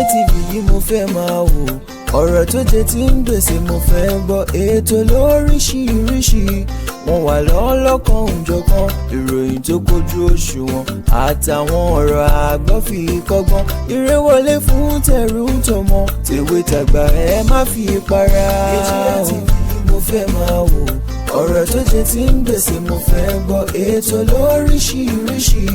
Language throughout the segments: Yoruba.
BGI TV yìí mo fẹ́ máa wò. Ọ̀rọ̀ tó jẹ ti ń gbèsè mo fẹ́ gbọ́. Ètò lóríṣiríṣi, wọ́n wà lọ́lọ́kan òjọ̀kan. Ìròyìn tó kojú òṣùwọ̀n àtàwọn ọ̀rọ̀ àgbọ́ fi kọ́gbọ́n. Eré wọlé fún tẹ̀rù tọmọ, tèwe tàgbà, ẹ má fi para. BGI TV yìí mo fẹ́ máa wò. Ọ̀rọ̀ tó jẹ ti ń gbèsè mo fẹ́ gbọ́. Ètò lóríṣiríṣi,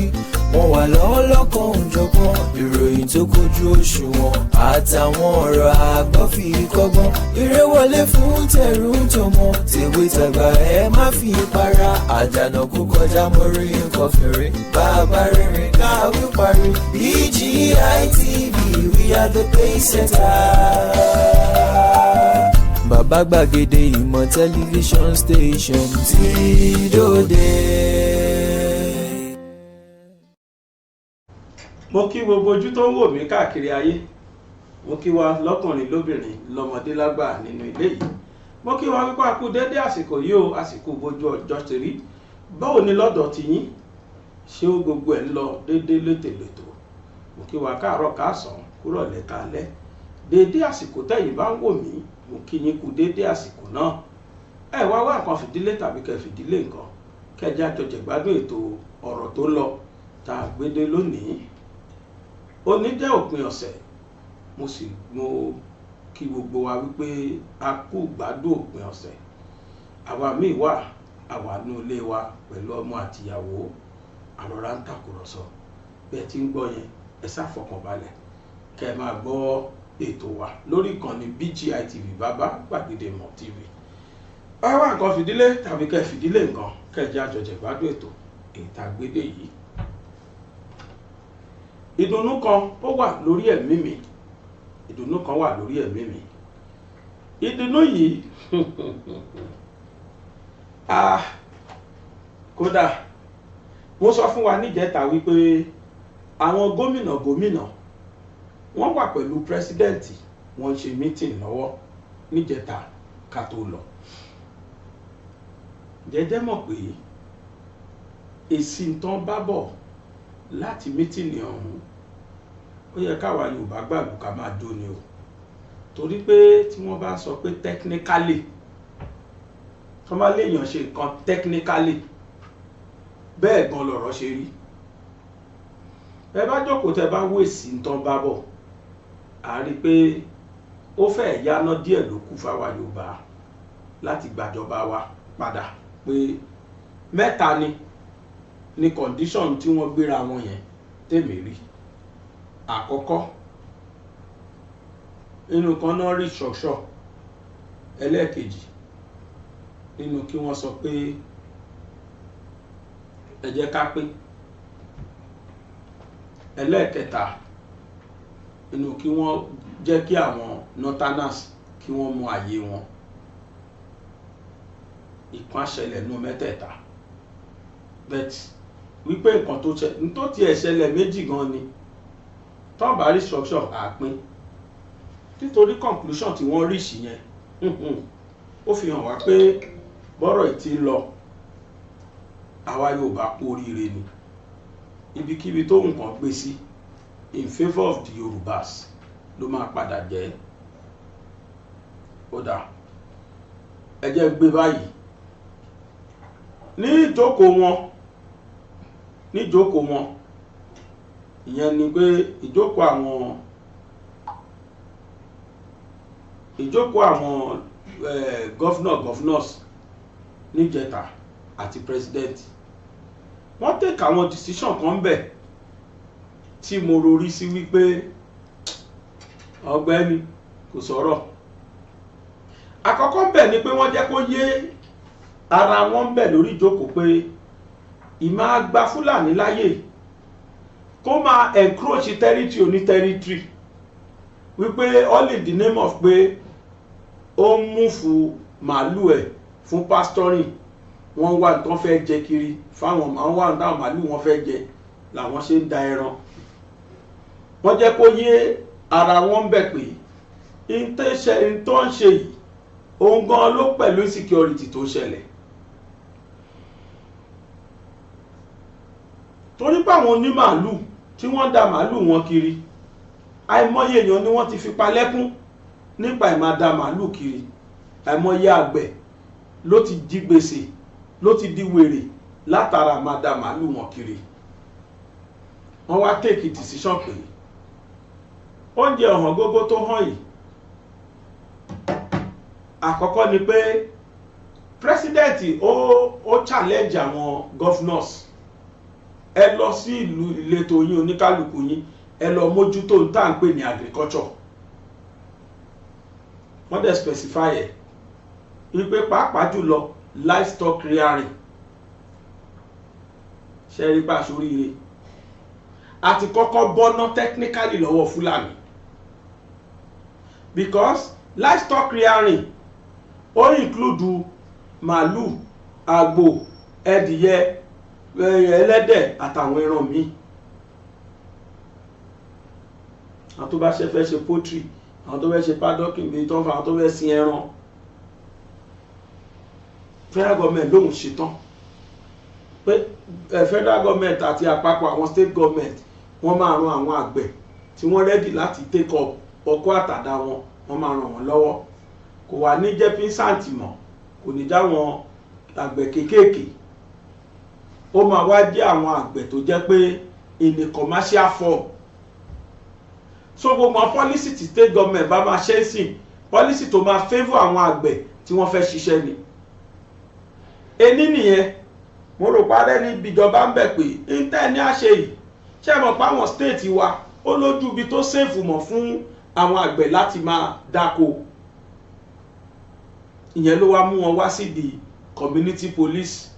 wọ́n wà lọ́lọ́kan òjọ̀kan. Ìròyìn tó kojú òṣùwọ̀n àtàwọn ọ̀rọ̀ àgbọ́ fi kọ́gbọ́n. Eré wọlé fún tẹ̀rù tọmọ, tèwe tàgbà, ẹ má fi para. Àjànà kú kọjá, mórí nǹkan fèrè. Bàbá rere káwí parí. BGI TV, we are the pace setter. Bàbá gbàgede ìmọ̀ tẹlifíṣọ̀n station tí dòde. Mo kí gbogbo ojú tó ń wò mí káàkiri ayé. Mo kí wa lọ́kùnrin, lóbìnrin, lọ́mọdé, lágbà nínú ilé yìí. Mo kí wa wípé a kú déédé àsìkò yìí o, àsìkò bójú ọjọ́ ṣe rí. Báwo ni lọ́dọ̀ ti yín? Ṣé ó gbogbo ẹ̀ ń lọ déédé létòlétò? Mo kí wa káàárọ̀, káàsán, kúrọ̀lẹ́, káalẹ́, déédé àsìkò tẹ́yìn bá ń wò mí. Mo kí yín kú déédé àsìkò náà. Ẹ wá wá nǹkan fìdílé tàbí kẹ́ fìdílé nǹkan, kẹjá jọjẹ gbádùn ètò ọ̀rọ̀ tó lọ tá a gbédé lónìí. Òní jẹ́ òpin ọ̀sẹ̀. Mo sì mo kí gbogbo wa wípé a kú gbádùn òpin ọ̀sẹ̀. Àwa míì wà, àwa nú ilé wa pẹ̀lú ọmọ àtìyàwó, àrọ̀rá ń tàkùrọ̀sọ. Bẹ́ẹ̀ tí ń gbọ́ yẹn, ẹ ṣàfọkànbalẹ̀ kẹ́ ẹ máa gbọ́ ètò wa lórí ìkànnì BGI TV, Bàbá Gbàgede Ìmọ̀ TV. Ẹ wá nǹkan fìdílé tàbí kẹ́ fìdílé nǹkan, kẹ́ ẹ jẹ́ àjọjẹ gbádùn ètò èyí tá a gbédè yìí. Ìdùnnú kan ó wà lórí ẹ̀mí mi, ìdùnnú kan wà lórí ẹ̀mí mi. Ìdùnnú yìí, ah, kódà mo sọ fún wa níjẹta wípé àwọn gómìnà gómìnà wọ́n wà pẹ̀lú president, wọ́n ń ṣe meeting lọ́wọ́ níjẹta ká tó lọ. Jẹ́jẹ́ mọ̀ pé èsì tán bá bọ̀ láti meeting ọ̀hún, ó yẹ káwa Yorùbá gbàgbọ́ ká máa jó ni o, torí pé tí wọ́n bá sọ pé technically, tí wọ́n bá léèyàn ṣe nǹkan technically, bẹ́ẹ̀ gan lọ̀rọ̀ ṣe rí. Ẹ bá jókòó, tẹ bá wò èsì tán bá bọ̀, à rí i pé ó fẹ́ẹ̀ yáná díẹ̀ ló kù fáwa Yorùbá láti gbàjọba wa padà, pé mẹ́ta ni condition tí wọ́n gbéra wọn yẹn tèmi rí. Àkọ́kọ́ nínú kan náà, restructure. Ẹlẹ́ẹ̀kejì nínú kí wọ́n sọ pé ẹ jẹ́ ká pín. Ẹlẹ́ẹ̀kẹta nínú kí wọ́n jẹ́ kí àwọn northerners kí wọ́n mọ àyè wọn. Ìkan ṣẹlẹ̀ nínú mẹ́tẹ̀ẹ̀ta, but wípé nǹkan tó ṣe tó tiẹ̀ ṣẹlẹ̀ méjì gan ni tọ́n bá restructure àpín, nítorí conclusion tí wọ́n reach yẹn, ó fi hàn wá pé bọ́rọ̀ ìtì ń lọ, àwa Yorùbá kú oríire ni. Ibikíbi tó nǹkan gbé sí in favour of the Yorùbás ló máa padà jẹ́. Ó dà, ẹ jẹ́ gbé báyìí. Ní ìjókòó wọn, ní ìjókòó wọn, ìyẹn ni pé ìjókòó àwọn governors níjẹta àti president, wọ́n take àwọn decision kan bẹ̀ tí mo rorí sí wípé ọ̀gbẹ́ni kò sọ̀rọ̀. Àkọ́kọ́ ń bẹ̀ ni pé wọ́n jẹ́ kó yé ara wọn ń bẹ̀ lórí ìjókòó pé ìmáa gba Fúlàní láyè kó máa encroach territory oní territory, wípé all in the name of pé ó ń mú màálù ẹ̀ fún pasturing, wọ́n wá nǹkan fẹ́ jẹ kiri fáwọn, àwọn wá nǹkan màálù wọn fẹ́ jẹ làwọn ṣe ń da ẹran. Wọ́n jẹ́ kó yé ara wọn bẹ̀ pé n tó ń ṣe yìí, òun gan ló pẹ̀lú insecurity tó ń ṣẹlẹ̀, torí pé àwọn onímàálù tí wọ́n da màálù wọn kiri Àìmọye èèyàn ni wọ́n ti fi pa lẹ́kún nípa ìmáa màálù kiri. Àìmọye àgbẹ̀ ló ti di gbèsè, ló ti di wèrè látara máa da màálù wọn kiri. Wọ́n wá take decision pé oúnjẹ ọ̀hàn gógó tó hàn yìí, àkọ́kọ́ ni pé president ó challenge àwọn governors: ẹ lọ sí ìlú ìletò yín, oníkálukú yín, ẹ lọ mójútó n tá à ń pè ní agriculture. Wọ́n dẹ̀ specify ẹ̀ wípé pàápàá jùlọ livestock rearing. Ṣe rí pa aṣoríire, àti kọ́kọ́ bọ́ná technically lọ́wọ́ Fúlàní, because livestock rearing ó include màálù, àgbò, ẹdìyẹ, ẹlẹ́dẹ̀ àtàwọn ẹran míì. Àwọn tó bá ṣe fẹ́ ṣe poultry, àwọn tó fẹ́ ṣe paddocking bíi tó ń fa, àwọn tó fẹ́ sin ẹran. Federal government lóhùn ṣetán pé federal government àti àpapọ̀ àwọn state government, wọ́n máa ran àwọn àgbẹ̀ tí wọ́n ready láti take up ọkọ́ àtàdá wọn, wọ́n máa ràn wọ́n lọ́wọ́. Kò wá ní jẹ́ peasant mọ́, kò ní já wọn àgbẹ̀ kéékèèké, ó máa wá jẹ́ àwọn àgbẹ̀ tó jẹ́ pé in a commercial form. So gbogbo àwọn policy tí state government bá máa ṣe é sìn, policy tó máa favour àwọn àgbẹ̀ tí wọ́n fẹ́ ṣiṣẹ́ ni. Ení nìyẹn. Mo rò parẹ́ níbi ìjọba ń bẹ̀ pé intel ní àṣẹ yìí. Ṣé ẹ mọ̀ pé àwọn state wa, ó lójú ibi tó safe mọ̀ fún àwọn àgbẹ̀ láti máa dáko? Ìyẹn ló wá mú wọn wá sí the community police.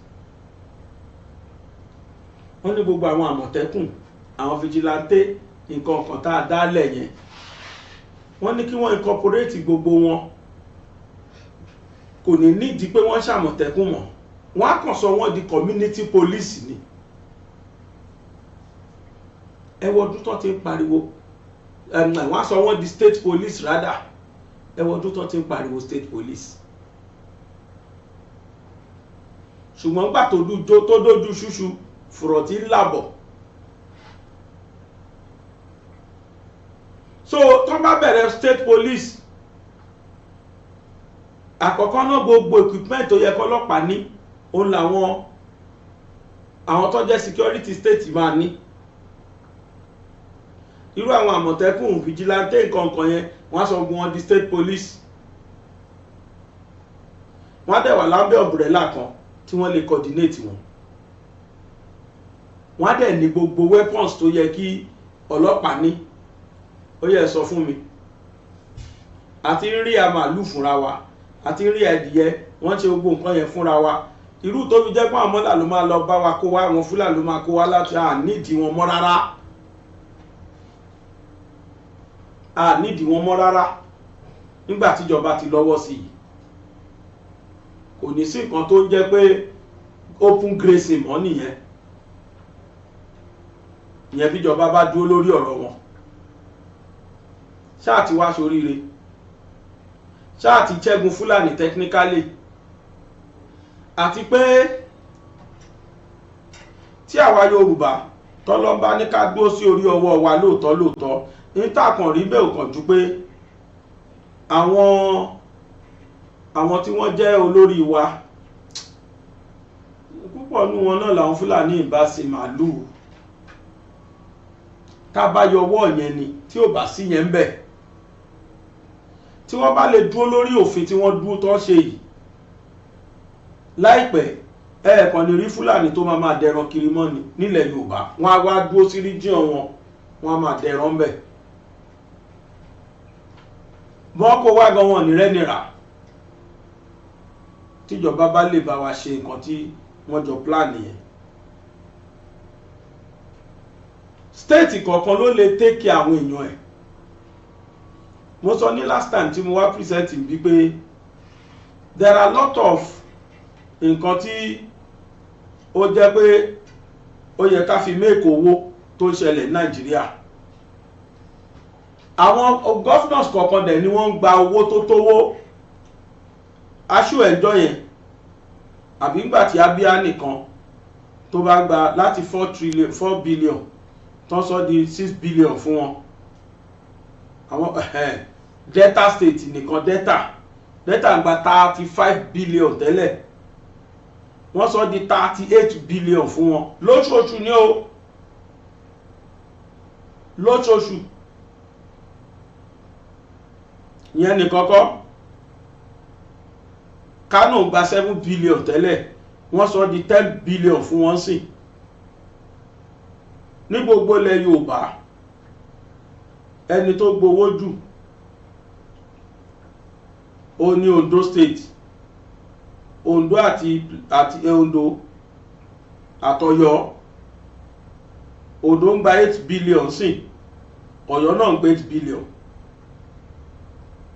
Wọ́n ní gbogbo àwọn Àmọ̀tẹ́kùn, àwọn vigilante, nǹkan kan tá a dálẹ̀ yẹn, wọ́n ní kí wọ́n incorporate gbogbo wọn. Kò ní nídìí pé wọ́n ṣàmọ̀tẹ́kùn mọ́, wọ́n á kàn sọ wọ́n di community police ni. Ẹ wo ọdún tó ti ń pariwo. Wọ́n á sọ wọ́n di state police rather. Ẹ wo ọdún tó ti ń pariwo state police, ṣùgbọ́n gbà tó dójú ṣúṣu fùrọ̀ tí ń làbọ̀. So tó bá bẹ̀rẹ̀ state police, àkọ́kọ́ náà, gbogbo equipment tó yẹ kọ́lọ́pàá ní, òun làwọn àwọn tó jẹ́ security state máa ní. Irú àwọn Àmọ̀tẹ́kùn, vigilante, nǹkan yẹn, wọ́n á sọ gbogbo wọn di state police. Wọ́n á dẹ̀ wà lábẹ́ umbrella kan tí wọ́n lè coordinate wọn. Wọ́n á dẹ̀ ní gbogbo weapons tó yẹ kí ọlọ́pàá ní. Ó yẹ sọ fún mi, àti rí màálù fúnra wa, àti rí ẹdìyẹ, wọ́n ṣe gbogbo nǹkan yẹn fúnra wa. Irú tó fi jẹ́ pé àwọn mọ́là ló máa lọ bá wa kó wá, àwọn Fúlàní ló máa kó wá láti, à nídìí wọn mọ́ rárá, à nídìí wọn mọ́ rárá. Nígbà tíjọba ti lọ́wọ́ sí i, kò ní sí nǹkan tó ń jẹ́ pé open grazing mọ́ nìyẹn. Ìyẹn bíjọba bá dúró lórí ọ̀rọ̀ wọn. Ṣáà ti wá ṣoríire, ṣáà ti ṣẹ́gun Fúlàní technically, àti pé tí àwa Yorùbá tọ́lọ́mbá ní ká gbó sí orí ọwọ́ wa lóòótọ́ lóòótọ́, ní tàkàn rí bẹ́ẹ̀ ò kàn ju pé àwọn tí wọ́n jẹ́ olórí wa, púpọ̀ nú wọn náà làwọn Fúlàní ìbá sin màálùú. Tá bá yọwọ́ yẹn ni, tí ò bá sí yẹn ń bẹ̀, tí wọ́n bá lè dúró lórí òfin tí wọ́n dúró tán ṣe yìí, láìpẹ́ ẹ̀ẹ̀kan lè rí Fúlàní tó máa dẹran kiri mọ́ ni nílẹ̀ Yorùbá. Wọ́n á wá dúró sí region wọn, wọ́n á máa dẹran bẹ̀. Wọ́n kó wá gan wọn ní rẹ́nira. Tíjọba bá lè bá wa ṣe nǹkan tí wọ́n jọ plan yẹn, state kọ̀ọ̀kan ló lè take care àwọn èèyàn ẹ̀. Mo sọ ní last time tí mo wá present bí pé there are lot of nǹkan tí ó jẹ́ pé ó yẹ ká fi make owó tó ń ṣẹlẹ̀ ní Nàìjíríà. Àwọn governors kọ̀ọ̀kan dẹ̀ ni wọ́n ń gba owó tó tówó aṣọ ẹ̀jọ́ yẹn, àbí ńgbà tí Abia nìkan tó bá gba láti 4 billion tó sọ di 6 billion fún wọn. Àwọn Delta State nìkan, Delta ń gba 35 billion tẹ́lẹ̀, wọ́n sọ di 38 billion fún wọn lóṣooṣù ní o, lóṣooṣù. Ìyẹn nìkan kọ́, Kano gba 7 billion tẹ́lẹ̀, wọ́n sọ di 10 billion fún wọn sìn. Ní gbogbo ilẹ̀ Yorùbá, ẹni tó gbowó jù ó ní Ondo State, Ondo àti Ondo àtọ̀yọ́. Ondo ń gba 8 billion sìn, Ọ̀yọ́ náà ń gba 8 billion.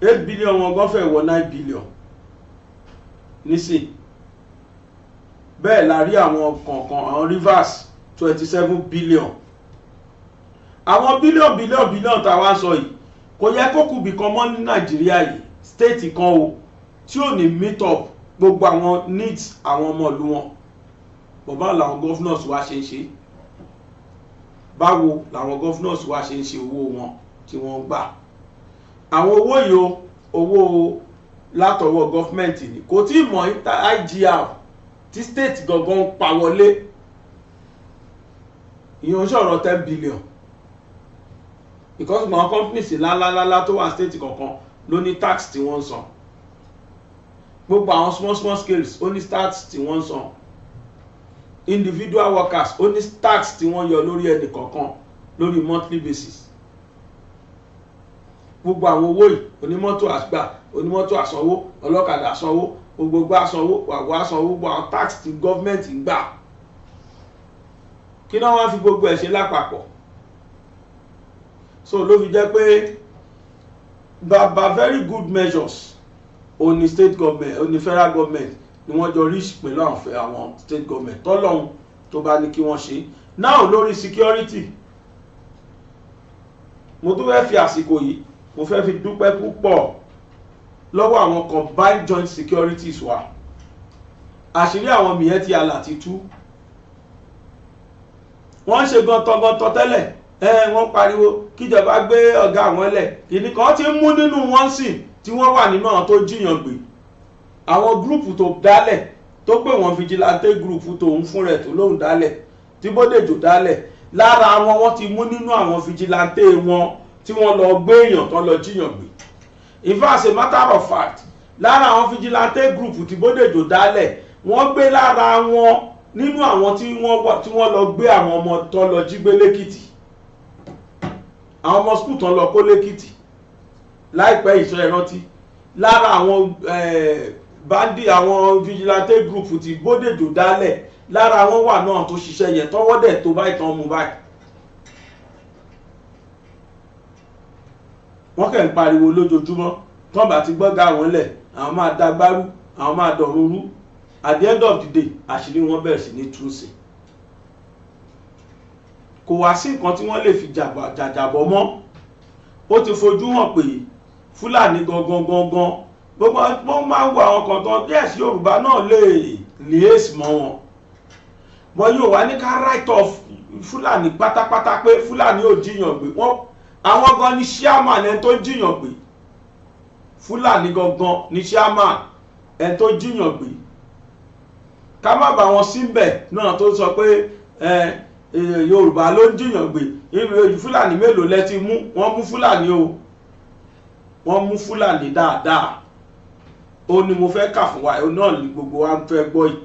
8 billion wọn gan fẹ́ wọ 9 billion nísìn. Bẹ́ẹ̀ la rí àwọn kọ̀ọ̀kan, àwọn Rivers, 27 billion. Àwọn billion billion billion tá a wá sọ yìí, kò yẹ kó kù bìkan mọ́ ní Nàìjíríà yìí, state kan o, tí ò ní meet up gbogbo àwọn needs àwọn ọmọ ìlú wọn. Bọ̀bá làwọn governors wa ṣe ń ṣe? Báwo làwọn governors wa ṣe ń ṣe owó wọn tí wọ́n ń gbà? Àwọn owó yìí o, owó látọwọ́ government ni, kò tí ì mọ̀ IGR tí state gangan ń pa wọlé. Ìyẹn sọ̀rọ̀ 10 billion, because àwọn companies ńláńláńlá tó wà state kọ̀ọ̀kan ló ní tax tí wọ́n ń san. Gbogbo àwọn small small scales ó ní tax tí wọ́n ń san. Individual workers ó ní tax tí wọ́n yọ lórí ẹnì kọ̀ọ̀kan lórí monthly basis. Gbogbo àwọn owó yìí, onímọ́tò àgbà, onímọ́tò àsanwó, ọlọ́kadà àsanwó, gbogbo àsanwó, wàwọ́ àsanwó, gbogbo àwọn tax tí gọ́ọ̀mẹ̀ntì ń gbà, kí náà wọ́n fi gbogbo ẹ̀ ṣe lápapọ̀? So ló fi jẹ́ pé bàbá, very good measures ó ní state government, ó ní federal government ni wọ́n jọ reach pẹ̀lú àwọn state government, tọ́lọ́hún tó bá ní kí wọ́n ṣe. Now, lórí security, mo tún fẹ́ fi àsìkò yìí, mo fẹ́ fi dúpẹ́ púpọ̀ lọ́wọ́ àwọn combined joint securities wa. Àṣírí àwọn Miyetti Allah ti tú. Wọ́n ń ṣe gantangantán tẹ́lẹ̀ ẹ, wọ́n pariwo kíjọba gbé ọ̀gá àwọn lẹ̀. Kìnnì kan ti mú nínú wọn sìn tí wọ́n wà nínú àwọn tó jíyàn gbé, àwọn group tó dálẹ̀, tó pè wọ́n vigilante group tòun fún rẹ̀ tó lóun dálẹ̀, tí Bódèjò dálẹ̀. Lára wọn, wọ́n ti mú nínú àwọn vigilante wọn tí wọ́n lọ gbé èèyàn tán, lọ jíyàn gbé. In fact, as a matter of fact, lára àwọn vigilante group tí Bódèjò dálẹ̀, wọ́n gbé lára wọn nínú àwọn tí wọ́n lọ gbé àwọn ọmọ tó lọ jí gbé lẹ́kìtì, àwọn ọmọ school tán lọ kó lẹ́kìtì láìpẹ́ ìṣọ́ ìrántí. Lára àwọn bandit, àwọn vigilante group tí Bódèjò dálẹ̀, lára wọn wà náà tó ṣiṣẹ́ yẹn, tọwọ́ dẹ̀ tó báyìí, tán mú báyìí. Wọ́n kàn ń pariwo lójoojúmọ́, tán bá ti gbọ́gà wọn lẹ̀, àwọn máa dagbárú, àwọn máa dọ̀run rú. At the end of the day, àṣírí wọn bẹ̀rẹ̀ sí ní tú sí. Kò wá sí nǹkan tí wọ́n lè fi jàjàbọ̀ mọ́. Ó ti fojú hàn pé Fúlàní gangan gangan, gbogbo wọn máa ń wo àwọn kan tán. Yes, Yorùbá náà lè liaise mọ́ wọn, but yóò wá ní ká write off Fúlàní pátápátá pé Fúlàní ò jíyàn gbé wọn. Àwọn gan ni chairman ẹni tó jíyàn gbé. Fúlàní gangan ni chairman ẹni tó jíyàn gbé. Ká má bá wọn síbẹ̀ náà tó sọ pé Yorùbá ló ń jíyàn gbé. Fúlàní mélòó lẹ ti mú? Wọ́n mú Fúlàní o, wọ́n mú Fúlàní dáadáa. Ó ní mo fẹ́ kà fún wa, ó náà ní gbogbo wa fẹ́ gbọ́ yìí.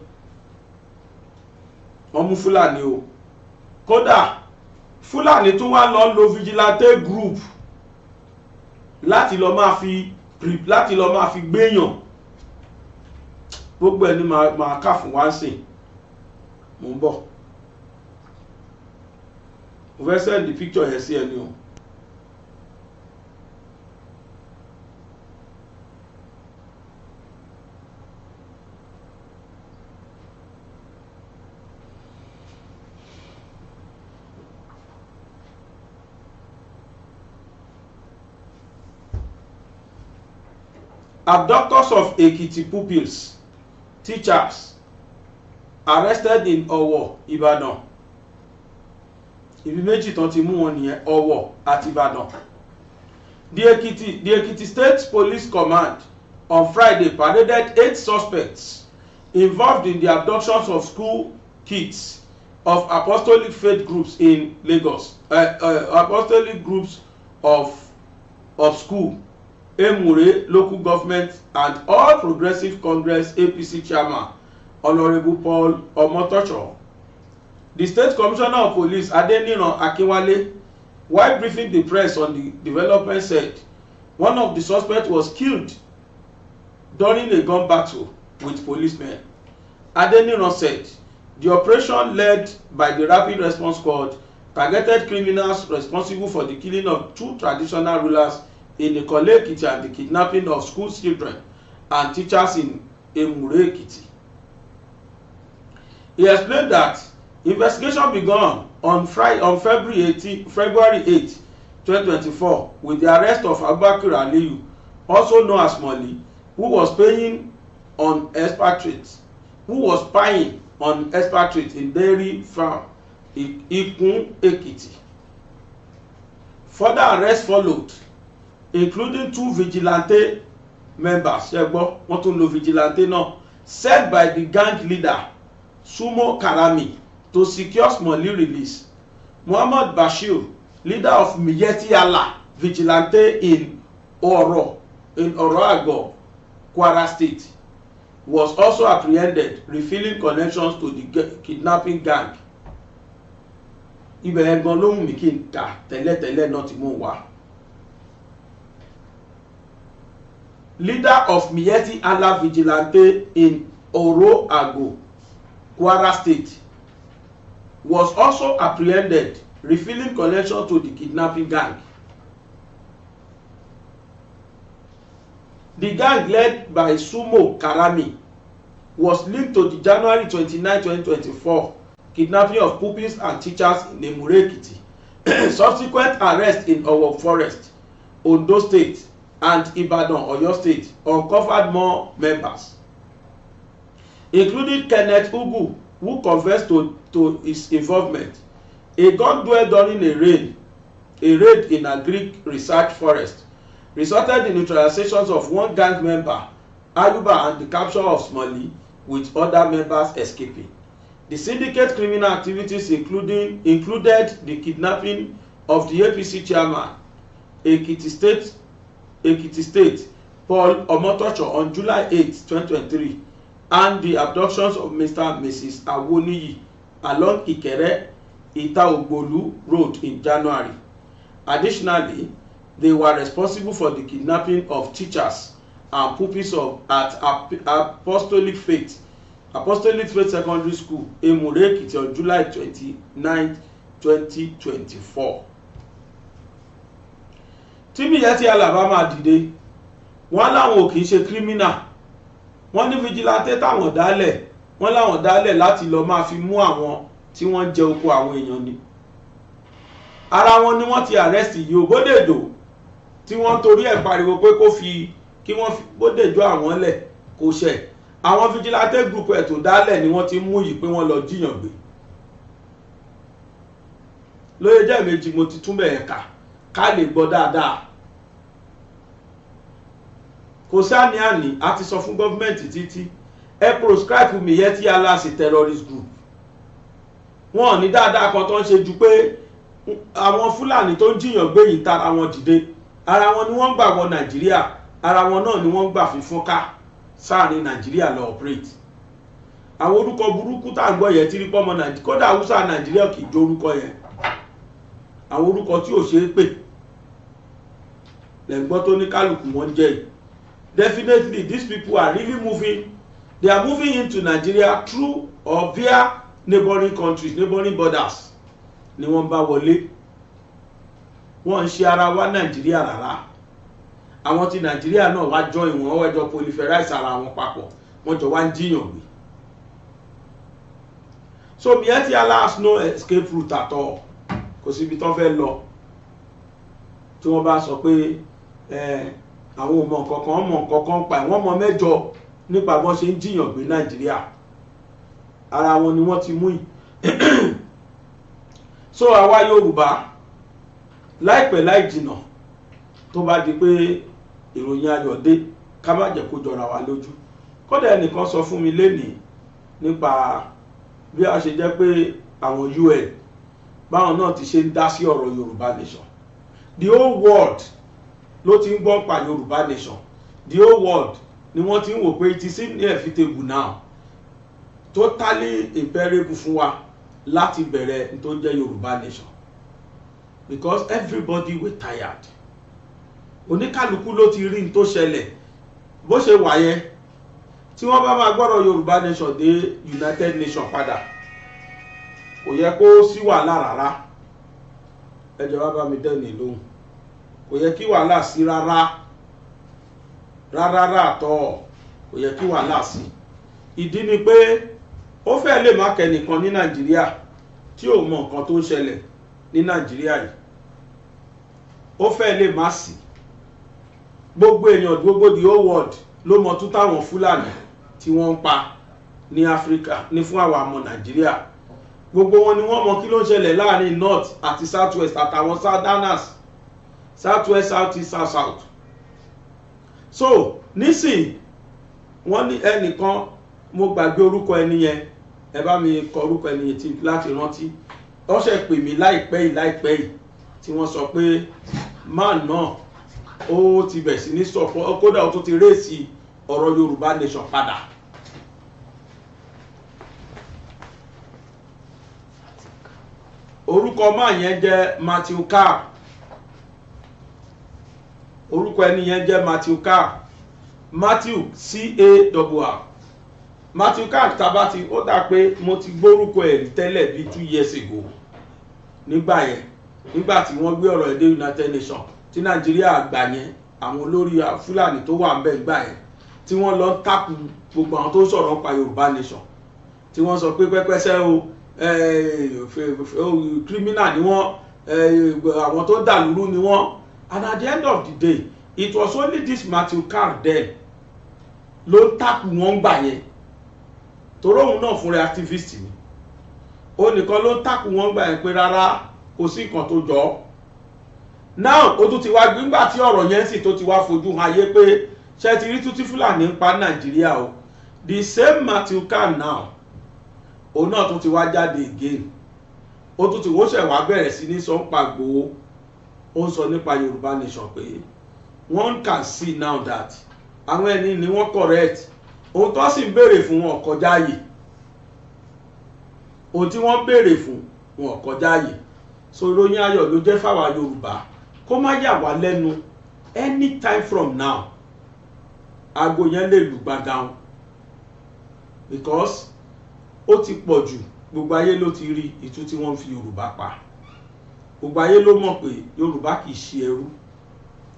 Wọ́n mú Fúlàní o. Kódà Fúlàní tún wá lọ lo vigilante group láti lọ máa fi gbéyàn. Gbogbo ẹni máa kà fún wa sìn. Mo ń bọ̀, mo fẹ́ send the picture yẹn sí ẹni o. Abductors of Ekiti pupils, teachers arrested in Owo, Ibadan. Ibi méjì tán ti mú wọn nìyẹn, Ọ̀wọ̀ àti Ìbàdàn. The Ekiti State Police Command on Friday paraded eight suspects involved in the abductions of school kids of Apostolic Faith groups in Lagos, Apostolic groups of school, Emure Local Government, and All Progressive Congress, APC, chairman, Honourable Paul Omotosho. The State Commissioner of Police, Adeniran Akinwale, while briefing the press on the development, said one of the suspects was killed during a gun battle with policemen. Adeniran said the operation, led by the Rapid Response Squad, targeted criminals responsible for the killing of two traditional rulers in Ikole Ekiti and the kidnapping of school children and teachers in Emure Ekiti. He explained that investigation began on Friday, on February 18, February 8, 2024, with the arrest of Abubakar Aliyu, also known as Moli, who was spying on expatriates in dairy farm Ikun Ekiti. Further arrests followed, including two vigilante members. Ṣe gbọ́, wọ́n tún lo vigilante náà, sent by the gang leader Sumo Karami to secure Smolly release. Muhammad Bashir, leader of Miyetti Allah vigilante in Oro Agbo, Kwara State, was also apprehended, revealing connections to the kidnapping gang. Ibẹ̀ yẹn gan ló wù mí kí n kà tẹ́lẹ̀tẹ́lẹ̀ náà tí mò ń wá. Leader of Miyetti Allah vigilante in Oro Agbo, Kwara State, was also apprehended, revealing connection to the kidnapping gang. The gang led by Sumo Karami was linked to the January 29, 2024 kidnapping of pupils and teachers in Emure Ekiti. Subsequent arrest in Owo Forest, Ondo State, and Ibadan, Oyo State, uncovered more members, including Kenneth Ugu, who confessed to his involvement. A gun duel during a raid in Agric Research Forest resulted in neutralizations of one gang member, Ayuba, and the capture of Smolly, with other members escaping. The syndicate criminal activities included the kidnapping of the APC chairman, Ekiti State, Paul Omotosho, on July 8, 2023, and the abductions of Mr. and Mrs. Awoniyi along Ikere Itaogbolu Road in January. Additionally, they were responsible for the kidnapping of teachers and pupils at Apostolic Faith Secondary School, Emure Ekiti, on July 29, 2024. Tí Miyetti Allah bá máa dìde, wọ́n láwọn ò kì í ṣe criminal. Wọ́n ní vigilante táwọn dálẹ̀, wọ́n láwọn dálẹ̀ láti lọ́ọ́ máa fi mú àwọn tí wọ́n ń jẹ oko àwọn èèyàn ni. Ara wọn ni wọ́n ti arrest yìí o, Bódèjò, tí wọ́n torí ẹ̀ pariwo pé kó fi kí wọ́n fi Bódèjò àwọn lẹ̀ kó ṣẹ̀. Àwọn vigilante group ẹ̀ tó dálẹ̀ ni wọ́n ti mú yìí pé wọ́n lọ jíyàn gbé. Lóye jẹ́ méjì, mo ti túnbẹ̀ ẹ̀ka ká lè gbọ́ dáadáa. Kò sí àní-àní, a ti sọ fún gọ́fìmẹ̀ntì títí, ẹ proscribe Miyetti Allah as a terrorist group. Wọn ò ní dáadáa kan tó ń ṣe ju pé àwọn Fúlàní tó ń jiyàn gbé yìí tara wọn dìde. Ara wọn ni wọ́n ń gbà wọ Nàìjíríà, ara wọn náà ni wọ́n ń gbà fífún ká sáàrin Nàìjíríà lọ operate. Àwọn orúkọ burúkú tá à ń gbọ́ yẹn tí rí pọ́mọ Nàìjíríà, kódà Haúsá Nàìjíríà kì í jó orúkọ yẹn. Àwọn orúkọ tí ò ṣeé pè lẹ́gbọ́n tó ní kálukú wọn jẹ́ yìí. Definitely, these people are really moving. They are moving into Nigeria through or via neighboring countries, neighboring borders ni wọ́n bá wọlé. Wọ́n ń ṣe ara wa Nàìjíríà rárá. Àwọn ti Nàìjíríà náà wá join wọn, wọ́n jọ proliferize ara wọn papọ̀, wọ́n jọ wá ń jíyàn gbé. So Miyetti Allah has no escape route at all. Kò síbi tán fẹ́ lọ. Tí wọ́n bá sọ pé àwọn ò mọ nǹkan kan, mọ nǹkan kan pa ẹ̀, wọ́n mọ mẹ́jọ nípa bọ́n ṣe ń jíyàn gbé Nàìjíríà. Ara wọn ni wọ́n ti mú yìí. So àwa Yorùbá, láìpẹ́ láì jìnà, Tó bá di pé ìròyìn ayọ̀ dé, ká má jẹ́ kó jọra wa lójú. Kódà ẹnìkan sọ fún mi lénìí nípa bí a ṣe jẹ́ pé àwọn UN báwọn náà ti ṣe ń dá sí ọ̀rọ̀ Yorùbá Nation. The whole world ló ti ń gbọ́ pa Yorùbá Nation. The whole world ni wọ́n ti ń wò pé it is inevitable now, totally imperative fún wa láti bẹ̀rẹ̀ tó jẹ́ Yorùbá Nation, because everybody were tired. Oníkálukú ló ti rí n tó ṣẹlẹ̀. Bó ṣe wà yẹn, tí wọ́n bá máa gbọ́rọ̀ Yorùbá Nation dé United Nations padà, kò yẹ kó sí wàhálà rárá. Ẹ jọ̀ọ́, wá bá mi dẹ́ni lóhùn. Kò yẹ kí wàhálà sí rárá rárá rà tọ́. Kò yẹ kí wàhálà sí. Ìdí ni pé ó fẹ́ lè má kẹ́nìkan ní Nàìjíríà tí ò mọ nǹkan tó ń ṣẹlẹ̀ ní Nàìjíríà yìí. Ó fẹ́ lè má sí. Gbogbo èèyàn, gbogbo the whole world ló mọ tún táwọn Fúlàní tí wọ́n ń pa ní Áfíríkà ní fún àwọn ọmọ Nàìjíríà. Gbogbo wọn ni wọ́n mọ kí ló ń ṣẹlẹ̀ láàrin north àti south west àtàwọn southerners, south west, south east, south south. So nísìn, wọ́n ní ẹnìkan, mo gbàgbé orúkọ ẹni yẹn, ẹ bá mi kọ orúkọ ẹni yẹn tí láti rántí. Wọ́n ṣe pè mí láìpẹ́ yìí tí wọ́n sọ pé man náà ó ti bẹ̀ sí ní sọ̀pọ̀, kódà ó tún ti raise ọ̀rọ̀ Yorùbá Nation padà. Orúkọ man yẹn jẹ́ Matthew Carr. Orúkọ ẹni yẹn jẹ́ Matthew Carr, Matthew Carr, Matthew Carr. Tabati ó dà pé mo ti gbórúkọ ẹ̀ rí tẹ́lẹ̀ bíi 2 years ago. Nígbà yẹn, nígbà tí wọ́n gbé ọ̀rọ̀ ẹ̀ dé United Nations, tí Nàìjíríà gbà yẹn, àwọn olórí Fúlàní tó wà ńbẹ̀ gbà yẹn, tí wọ́n lọ ń takù gbogbo àwọn tó sọ̀rọ̀ nípa Yorùbá Nation, tí wọ́n sọ pé pẹ́pẹ́sẹ́ o, criminal ni wọ́n, àwọn tó dàlúrú ni wọ́n. And at the end of the day, it was only this Matthew Carr then ló ń takù wọ́n gbà yẹn, torí òun náà fúnra activist ni. Ó nìkan ló ń takù wọ́n gbà yẹn pé rárá, kò sí nǹkan tó jọ ọ́. Now, ó tún ti wá gbígbà tí ọ̀rọ̀ yẹn sì tó ti wá fojú hàn ayé pé ṣe ti rí tútí Fúlàní ń pa Nàìjíríà o. The same Matthew Carr now, òun náà tún ti wá jáde again. Ó tún ti wọ́n ṣẹ̀ wá bẹ̀rẹ̀ sí ní sọ ń pa Ìgbòho, ó ń sọ nípa Yorùbá Nation pé one can see now that àwọn ẹni ni wọ́n correct. Ohun tó sì ń béèrè fún wọn kọjá yìí. Ohun tí wọ́n béèrè fún wọn kọjá yìí. So ìròyìn ayọ̀ ló jẹ́ fáwa Yorùbá. Kó má yà wá lẹ́nu, anytime from now, aago yẹn lè lù gbàgàn, because ó ti pọ̀ jù. Gbogbo ayé ló ti rí ìtú tí wọ́n fi Yorùbá pa. Gbogbo ayé ló mọ̀ pé Yorùbá kì í ṣe ẹrú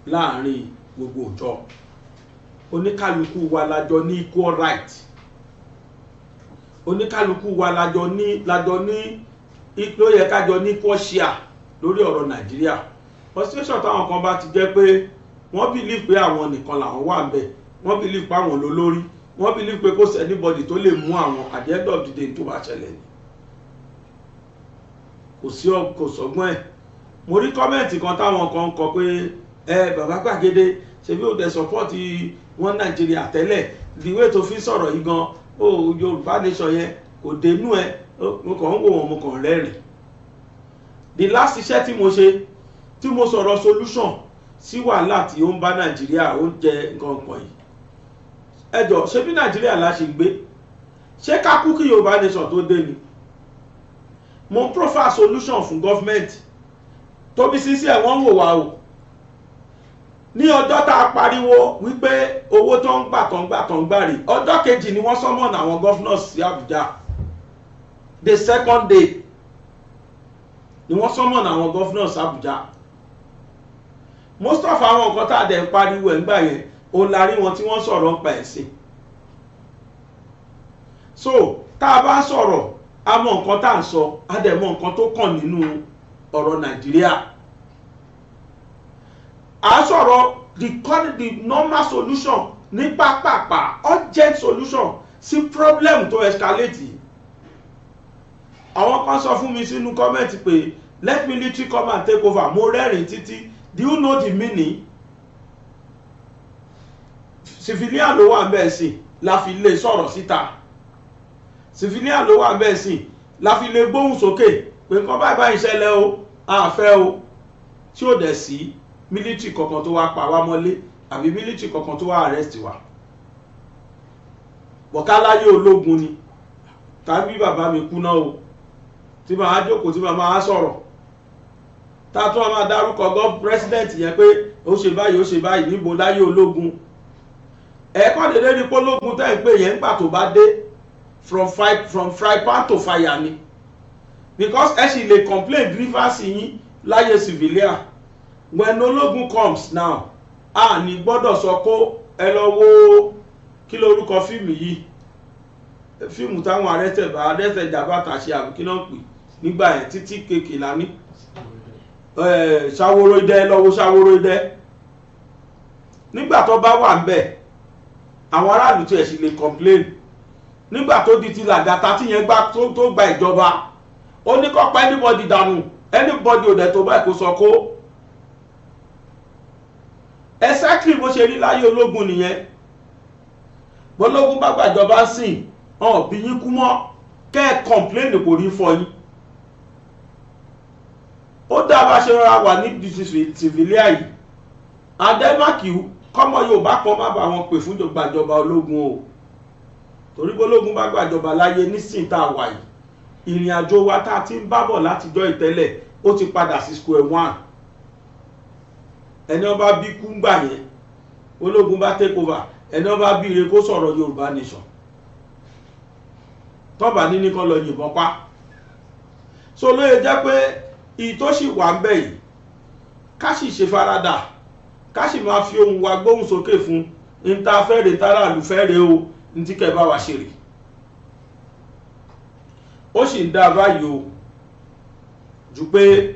láàrin gbogbo òjọ. Oníkálukú wa lájọ ní equal right. Oníkálukú wa lájọ ní ló yẹ kájọ ní equal share lórí ọ̀rọ̀ Nàìjíríà. Constitution táwọn kan bá ti jẹ́ pé wọ́n believe pé àwọn nìkan làwọn wà ńbẹ̀, wọ́n believe pé àwọn lólórí, wọ́n believe pé kò sí anybody tó lè mú àwọn, at the end of the day, tó bá ṣẹlẹ̀ ni kò sí, kò sọ́gbọ́n ẹ̀. Mo rí comment kan táwọn kan kọ pé ẹ bàbá gbàgede, ṣebí ó dẹ̀ support wọn Nàìjíríà tẹ́lẹ̀? The way tó fi sọ̀rọ̀ yìí gan ó, Yorùbá Nation yẹn kò dénú ẹ. Mo kàn ń wò wọ́n, mo kàn rẹ́rìn. The last iṣẹ́ tí mo ṣe, tí mo sọ̀rọ̀ solution sí wàhálà tí ó ń bá Nàìjíríà, ó ń jẹ nǹkan kan yìí. Ẹ jọ, ṣé bí Nàìjíríà la ṣe gbé, ṣé ká kú kí Yorùbá Nation tó dé ni? Mo proffer solution fún government tóbi sísí ẹ̀. Wọ́n ń wò wá o. Ní ọjọ́ tá a pariwo wípé owó tó ń gbà tó ń gbà tó ń gbà rè, ọjọ́ kejì ni wọ́n summon àwọn governors sí Àbújá. The second day ni wọ́n summon àwọn governors sí Àbújá. Most of àwọn nǹkan tá a dẹ̀ ń pariwo ẹ̀ ń gbà yẹn, òun la rí wọn tí wọ́n sọ̀rọ̀ ń pa ẹ̀sìn. So tá a bá sọ̀rọ̀, a mọ nǹkan tá à ń sọ, a dẹ̀ mọ nǹkan tó kàn nínú ọ̀rọ̀ Nàìjíríà. À ń sọ̀rọ̀ the normal solution ní pápápá, urgent solution sí problem tó escalate yìí. Àwọn kan sọ fún mi sínú comment pé let military come and take over. Mo rẹ́rìn títí. Do you know the meaning? Civilian ló wà bẹ́ẹ̀ sí la fi lè sọ̀rọ̀ síta, civilian ló wà bẹ́ẹ̀ sí la fi lè gbóhùn sókè pé nǹkan báyìí báyìí ṣẹlẹ̀ o, àfẹ́ o, tí ò dẹ̀ sí military kankan tó wá pa wá mọ́lé àbí military kankan tó wá arrest wa. Bọ̀káláyé ológun ni tàbí bàbá mi kú náà o, tí màá jókòó, tí màá máa sọ̀rọ̀, tá a tún máa dárúkọ gọ́ president yẹn pé ó ṣe báyìí, ó ṣe báyìí, níbo láyé ológun? Ẹ̀ẹ́kọ́ dédé ní pológun tẹ́ ń pè yẹn, nígbà tó bá dé, from fry pan to fire ni, because ẹ sì lè complain grievance yín láyé civilian. When ológun comes now, a ní gbọ́dọ̀ sọ kó ẹ lọ wo kí lórúkọ fíìmù yìí, fíìmù táwọn arẹ́tẹ̀ jàbátà ṣe, àbí kí náà pè nígbà yẹn, títí kéèké lání Ṣàwòrò Idẹ. Lọ́wọ́ Ṣàwòrò Idẹ, nígbà tó bá wà ń bẹ̀, àwọn aráàlú tí ẹ̀ sì lè complain. Nígbà tó di ti Làgàtà, tí yẹn gbá tó gba ìjọba, ó ní kó pa anybody dànù, anybody ò dẹ̀ tó báyìí kó sọ kó. Exactly bó ṣe rí láyé ológun nìyẹn. Bọ́lógún bá gbàjọba sìn hàn bí yín kú mọ́ kẹ́ ẹ̀ complain, kò rí fọ yín. Ó dá bá ṣe rọra wà ní civilian yìí. Adẹ́mákì kọ́mọ Yorùbá kan má bá wọn pè fún gbàjọba ológun o, torí bólógun bá gbàjọba láyé nísìn tá a wà yìí, ìrìn àjò wa tá a ti ń bábọ̀ látijọ́ ìtẹ́lẹ̀, ó ti padà sí square one. Ẹni ọba bí kú gbà yẹn, ológun bá take over, ẹni ọba bí ire kó sọ̀rọ̀ Yorùbá nation, tọ́ba níní kan lọ yìnbọn pa. So lóye jẹ́ pé ìyí tó sì wà ń bẹ̀ yìí, ká sì ṣe faradà, ká sì máa fi ohùn wa gbóhùn sókè fún ní ta fẹ́rẹ̀ táràlú fẹ́rẹ̀ o, ní tí kẹ́ bá wa ṣe rè. Ó sì ń dá báyìí o, jù pé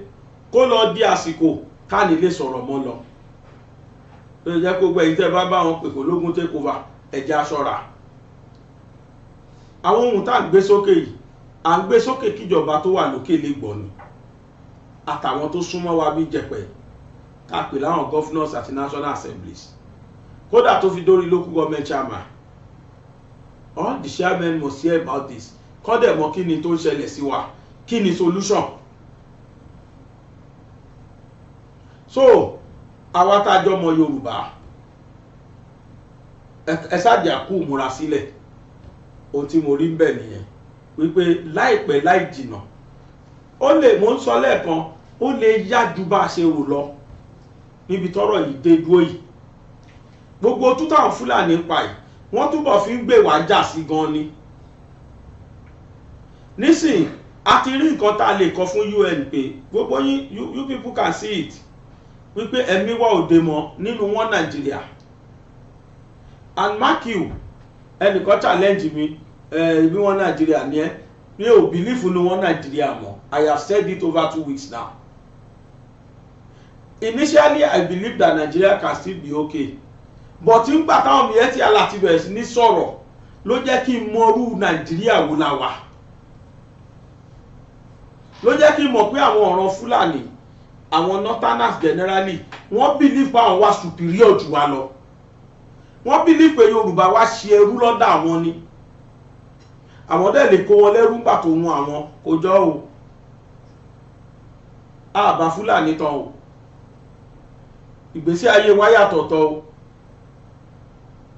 kó lọ di àsìkò ká ní lè sọ̀rọ̀ mọ́ lọ. Ló jẹ́ kó gbọ́ èyí tẹ́ bá bá wọn pè kó lógún take over, ẹ̀jẹ̀ aṣọra. Àwọn ohun tá à ń gbé sókè yìí, à ń gbé sókè kíjọba tó wà lókè lè gbọ́ ni, àtàwọn tó súnmọ́ wa bí jẹ̀pẹ̀ ká pè láwọn governors àti national assemblies, kódà tó fi dórí local government chairman. All the chairmen must hear about this, kọ́ dẹ̀ mọ̀ kí ni tó ń ṣẹlẹ̀ sí wa, kí ni solution. So àwa tá a jọ mọ Yorùbá, ẹ ṣáàjì àkú múra sílẹ̀. Ohun tí mo rí ń bẹ̀ nìyẹn, wípé láìpẹ́ láì jìnà, ó lè, mo ń sọ lẹ́ẹ̀kan, ó lè yá ju bá a ṣe rò lọ níbi tọ́rọ̀ yìí dé dúró yìí. Gbogbo tútàwọn Fúlàní pa yìí, wọ́n túbọ̀ fi ń gbè wá jà sí gan ni. Nísìn a ti rí nǹkan tá a lè kọ fún UN pé gbogbo yín, you people can see it, wípé ẹ̀mí wa ò dé mọ́ nínú wọn Nàìjíríà. And mark you, ẹnìkan challenge mi bí wọn Nàìjíríà ní ẹ, mi ò believe nínú wọn Nàìjíríà mọ́. I have said it over 2 weeks now. Initially, I believe that Nigeria can still be okay, but nígbà táwọn Miyetti Allah ti bẹ̀rẹ̀ sí ní sọ̀rọ̀, ló jẹ́ kí n mọrú Nàìjíríà wo la wà, ló jẹ́ kí n mọ̀ pé àwọn ọ̀ràn Fúlàní, àwọn northerners generally, wọ́n believe pé àwọn wà superior jù wá lọ. Wọ́n believe pé Yorùbá wá ṣe ẹrú lọ́dọ̀ àwọn ni, àwọn dẹ̀ lè kó wọn lẹ́rú ńgbà tó wọn àwọn kò jọ o. Àbá Fúlàní tán o, ìgbésí ayé wa yàtọ̀ tọ̀ o.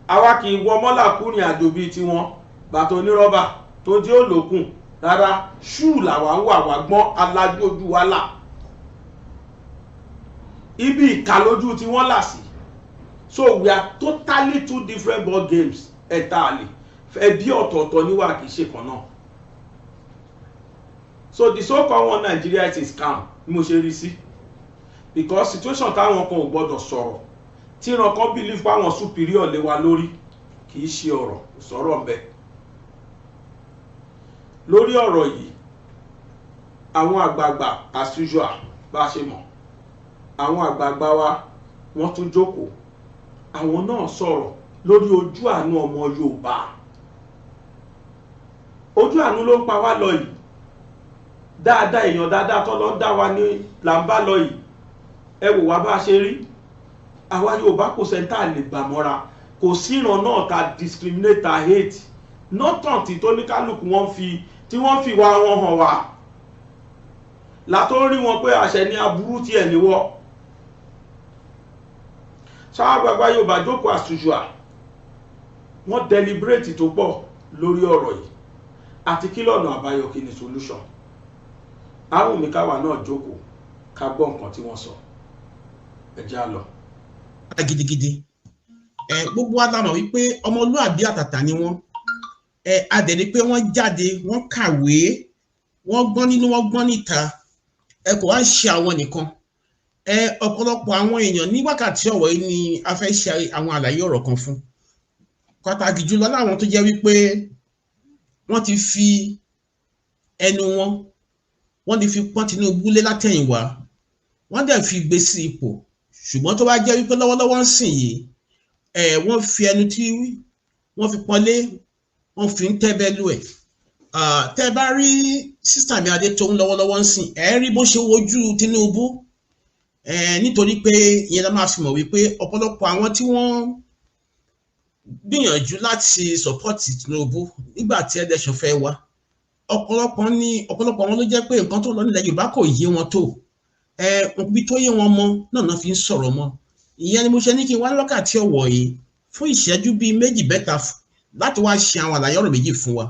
Àwa kì í wọ mọ́là kúrin àjò bíi tiwọn, bàtà onírọ́bà tó tí ó lòkùn rárá, ṣúù làwa ń wà, wá gbọ́n alájú ojú wa là, ibi ìka lójú tí wọ́n là sí. So we are totally two different ball games entirely. Ẹbí ọ̀tọ̀ọ̀tọ̀ níwà, kì í ṣe kan náà. So the so called one Nigeria is a scam ni mo ṣe rí sí, because situation táwọn kan ò gbọdọ̀ sọ̀rọ̀, tí ìran kan believe pé àwọn superior lé wa lórí, kì í ṣe ọ̀rọ̀ sọ̀rọ̀ ńbẹ. Lórí ọ̀rọ̀ yìí, àwọn àgbààgbà, as usual, bá a ṣe mọ̀, àwọn àgbààgbà wa, wọ́n tún jókòó, àwọn náà sọ̀rọ̀ lórí ojú àánú ọmọ Yorùbá. Ojú àánú ló ń pa wá lọ yìí. Dáadáa, èèyàn dáadáa tó lọ ń dá wa ní là ń bá lọ yìí. Ẹ wò wá bá a ṣe rí, àwa Yorùbá kò sẹ́ńtà lè gbà mọ́ra. Kò sí ìran náà ta discriminate, ta hate, not until tó ní kálukú wọn fi tí wọ́n fi wá wọn hàn wá látó rí wọn pé àṣẹ ní aburú tiẹ̀ níwọ́. Sáwọn àgbààgbà Yorùbá jókòó as usual, wọ́n deliberate tó pọ̀ lórí ọ̀rọ̀ yìí àti kí lọ́nà àbáyọ, kí ni solution. Àwọn mi káwa náà jókòó ká gbọ́ nǹkan tí wọ́n sọ. Ẹ já lọ. Gidigidi ẹ, gbogbo wa la mọ̀ wípé ọmọlúàbí àtàtà ni wọ́n. Ẹ a dẹ̀ ní pé wọ́n jáde, wọ́n kàwé, wọ́n gbọ́n nínú, wọ́n gbọ́n níta. Ẹ kò wá ń ṣe àwọn nìkan. Ẹ ọ̀pọ̀lọpọ̀ àwọn èèyàn ní wákàtí ọ̀wọ̀ yìí ni a fẹ́ ṣe àwọn àlàyé ọ̀rọ̀ kan fún, pàtàkì jùlọ láwọn tó jẹ́ wípé wọ́n ti fi ẹnu wọn, wọ́n ti fi pọ́n Tinubu lé látẹ̀yìnwá, wọ́n dẹ̀ fi gbé sí ipò. Ṣùgbọ́n tó bá jẹ́ wípé lọ́wọ́lọ́wọ́ ń sìn yìí, ẹ̀ wọ́n fi ẹnu tí wọ́n fi pọ́nlé, wọ́n fi ń tẹ́bẹ́lú ẹ̀. Tẹ́ ẹ bá rí sister mi Adétóun lọ́wọ́lọ́wọ́ ń sìn, ẹ̀ rí bó ṣe wojú Tinubu, nítorí pé ìyẹn la máa fi mọ̀ wípé ọ̀pọ̀lọpọ̀ àwọn tí wọ́n gbìyànjú láti support Tinubu nígbà tí election fẹ́ wá, ọ̀pọ̀lọpọ̀ ní ọ̀pọ̀lọpọ̀ wọn ló jẹ́ pé nǹkan tó lọ nílẹ̀ Yorùbá kò yé wọn tó. Ẹ ibi tó yé wọn mọ náà náà fi ń sọ̀rọ̀ mọ́. Ìyẹn ni mo ṣe ní kí n wá wákàtí ọ̀wọ̀ yìí fún ìṣẹ́jú bíi méjì mẹ́ta láti wá ṣe àwọn àlàyé ọ̀rọ̀ méjì fún wa.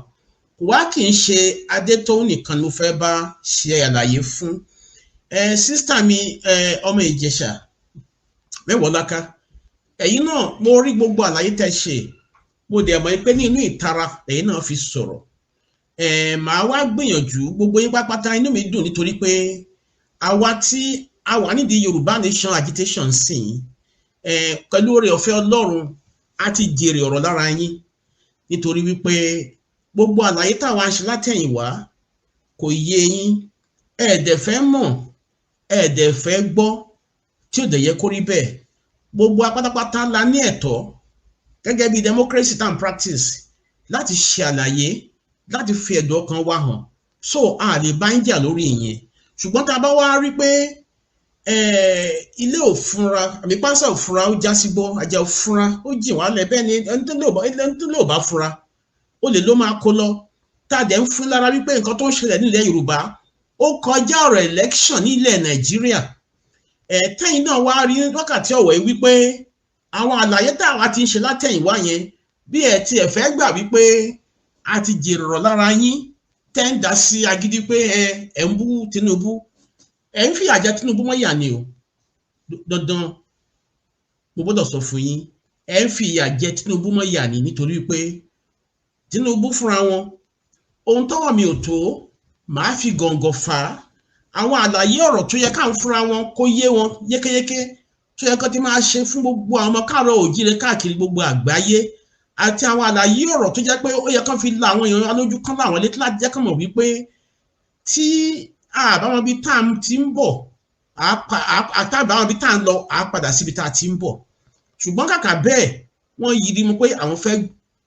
Kò wá kì í ṣe Adétóun nìkan ló fẹ́ bá ṣe àlàyé fún. Ẹ sister mi, ẹ ọmọ Ìjẹ̀ṣà Mẹ́wọ̀ọ́láká, ẹ̀yin náà, mo rí gbogbo àlàyé tẹ́ ṣe. Mo dẹ̀ mọ̀ pé ní inú ìtara ẹ̀yin náà fi sọ̀rọ̀. Ẹ màá wá gbìyànjú gbogbo yín pátápátá. Inú mi dùn nítorí pé àwa tí a wà nídìí Yorùbá Nation agitation sìn, ẹ pẹ̀lú oore ọ̀fẹ́ Ọlọ́run, a ti jèrè ọ̀rọ̀ lára yín, nítorí wípé gbogbo àlàyé táwa ń ṣe látẹ̀yìnwá kò yé yín. Ẹ dẹ̀ fẹ́ mọ̀, ẹ dẹ̀ fẹ́ gbọ́, tí ò dẹ̀ yẹ kó rí bẹ́ẹ̀. Gbogbo apátápátá la ní ẹ̀tọ́ gẹ́gẹ́ bí democracy tá ń practice láti ṣe àlàyé, láti fi ẹ̀dùn ọkàn wa hàn, so a lè bá ń jà lórí ìyẹn. Ṣùgbọ́n tá a bá wá rí pé ilé ò fúnra àbí pánsá ò fúnra, ó já sígbó, ajá ò fúnra, ó jìn wálẹ̀. Bẹ́ẹ̀ ni ẹni tó lè ò bá fúnra, ó lè ló máa kó lọ. Tá a dẹ̀ ń fún lára wípé nǹkan tó ń ṣẹlẹ̀ nílẹ̀ Yorùbá, ó kọjá ọ̀rọ̀ election nílẹ̀ Nàìjíríà. Ẹ̀ tẹ́yìn náà wá rí wákàtí ọ̀wọ̀ yìí wípé àwọn àlàyé táwa ti ń ṣe látẹ̀yìnwá yẹn, bí ẹ tiẹ̀ fẹ́ gbà wípé a ti jèrò lára yín, tẹ́ ń dá sí agídí pé ẹ ń bú Tinubu, ẹ ń fìyà jẹ Tinubu mọ́yà ni o. Dandan, mo gbọ́dọ̀ sọ fún yín, ẹ ń fìyà jẹ Tinubu mọ́yà ni, nítorí pé Tinubu fúnra wọn, ohun tọ́wọ́ mi ò tó, màá fi gọ̀ǹgọ̀ fà á. Àwọn àlàyé ọ̀rọ̀ tó yẹ káwọn fúnra wọn kó yé wọn yékéyéké, tó yẹ kó ti máa ṣe fún gbogbo àwọn ọmọ káàárọ̀ òjíire káàkiri gbogbo àgbáyé, àti àwọn àlàyé ọ̀rọ̀ tó jẹ́ pé ó yẹ kán fi la àwọn èèyàn lójú, kán láwọn létí, láti jẹ́ kán mọ̀ wípé tí àbáwọn ibi tá à ti ń bọ̀, àtàbáwọn ibi tá à ń lọ, à padà síbi tá a ti ń bọ̀. Ṣùgbọ́n kàkà bẹ́ẹ̀, wọ́n yiri mu pé àwọn fẹ́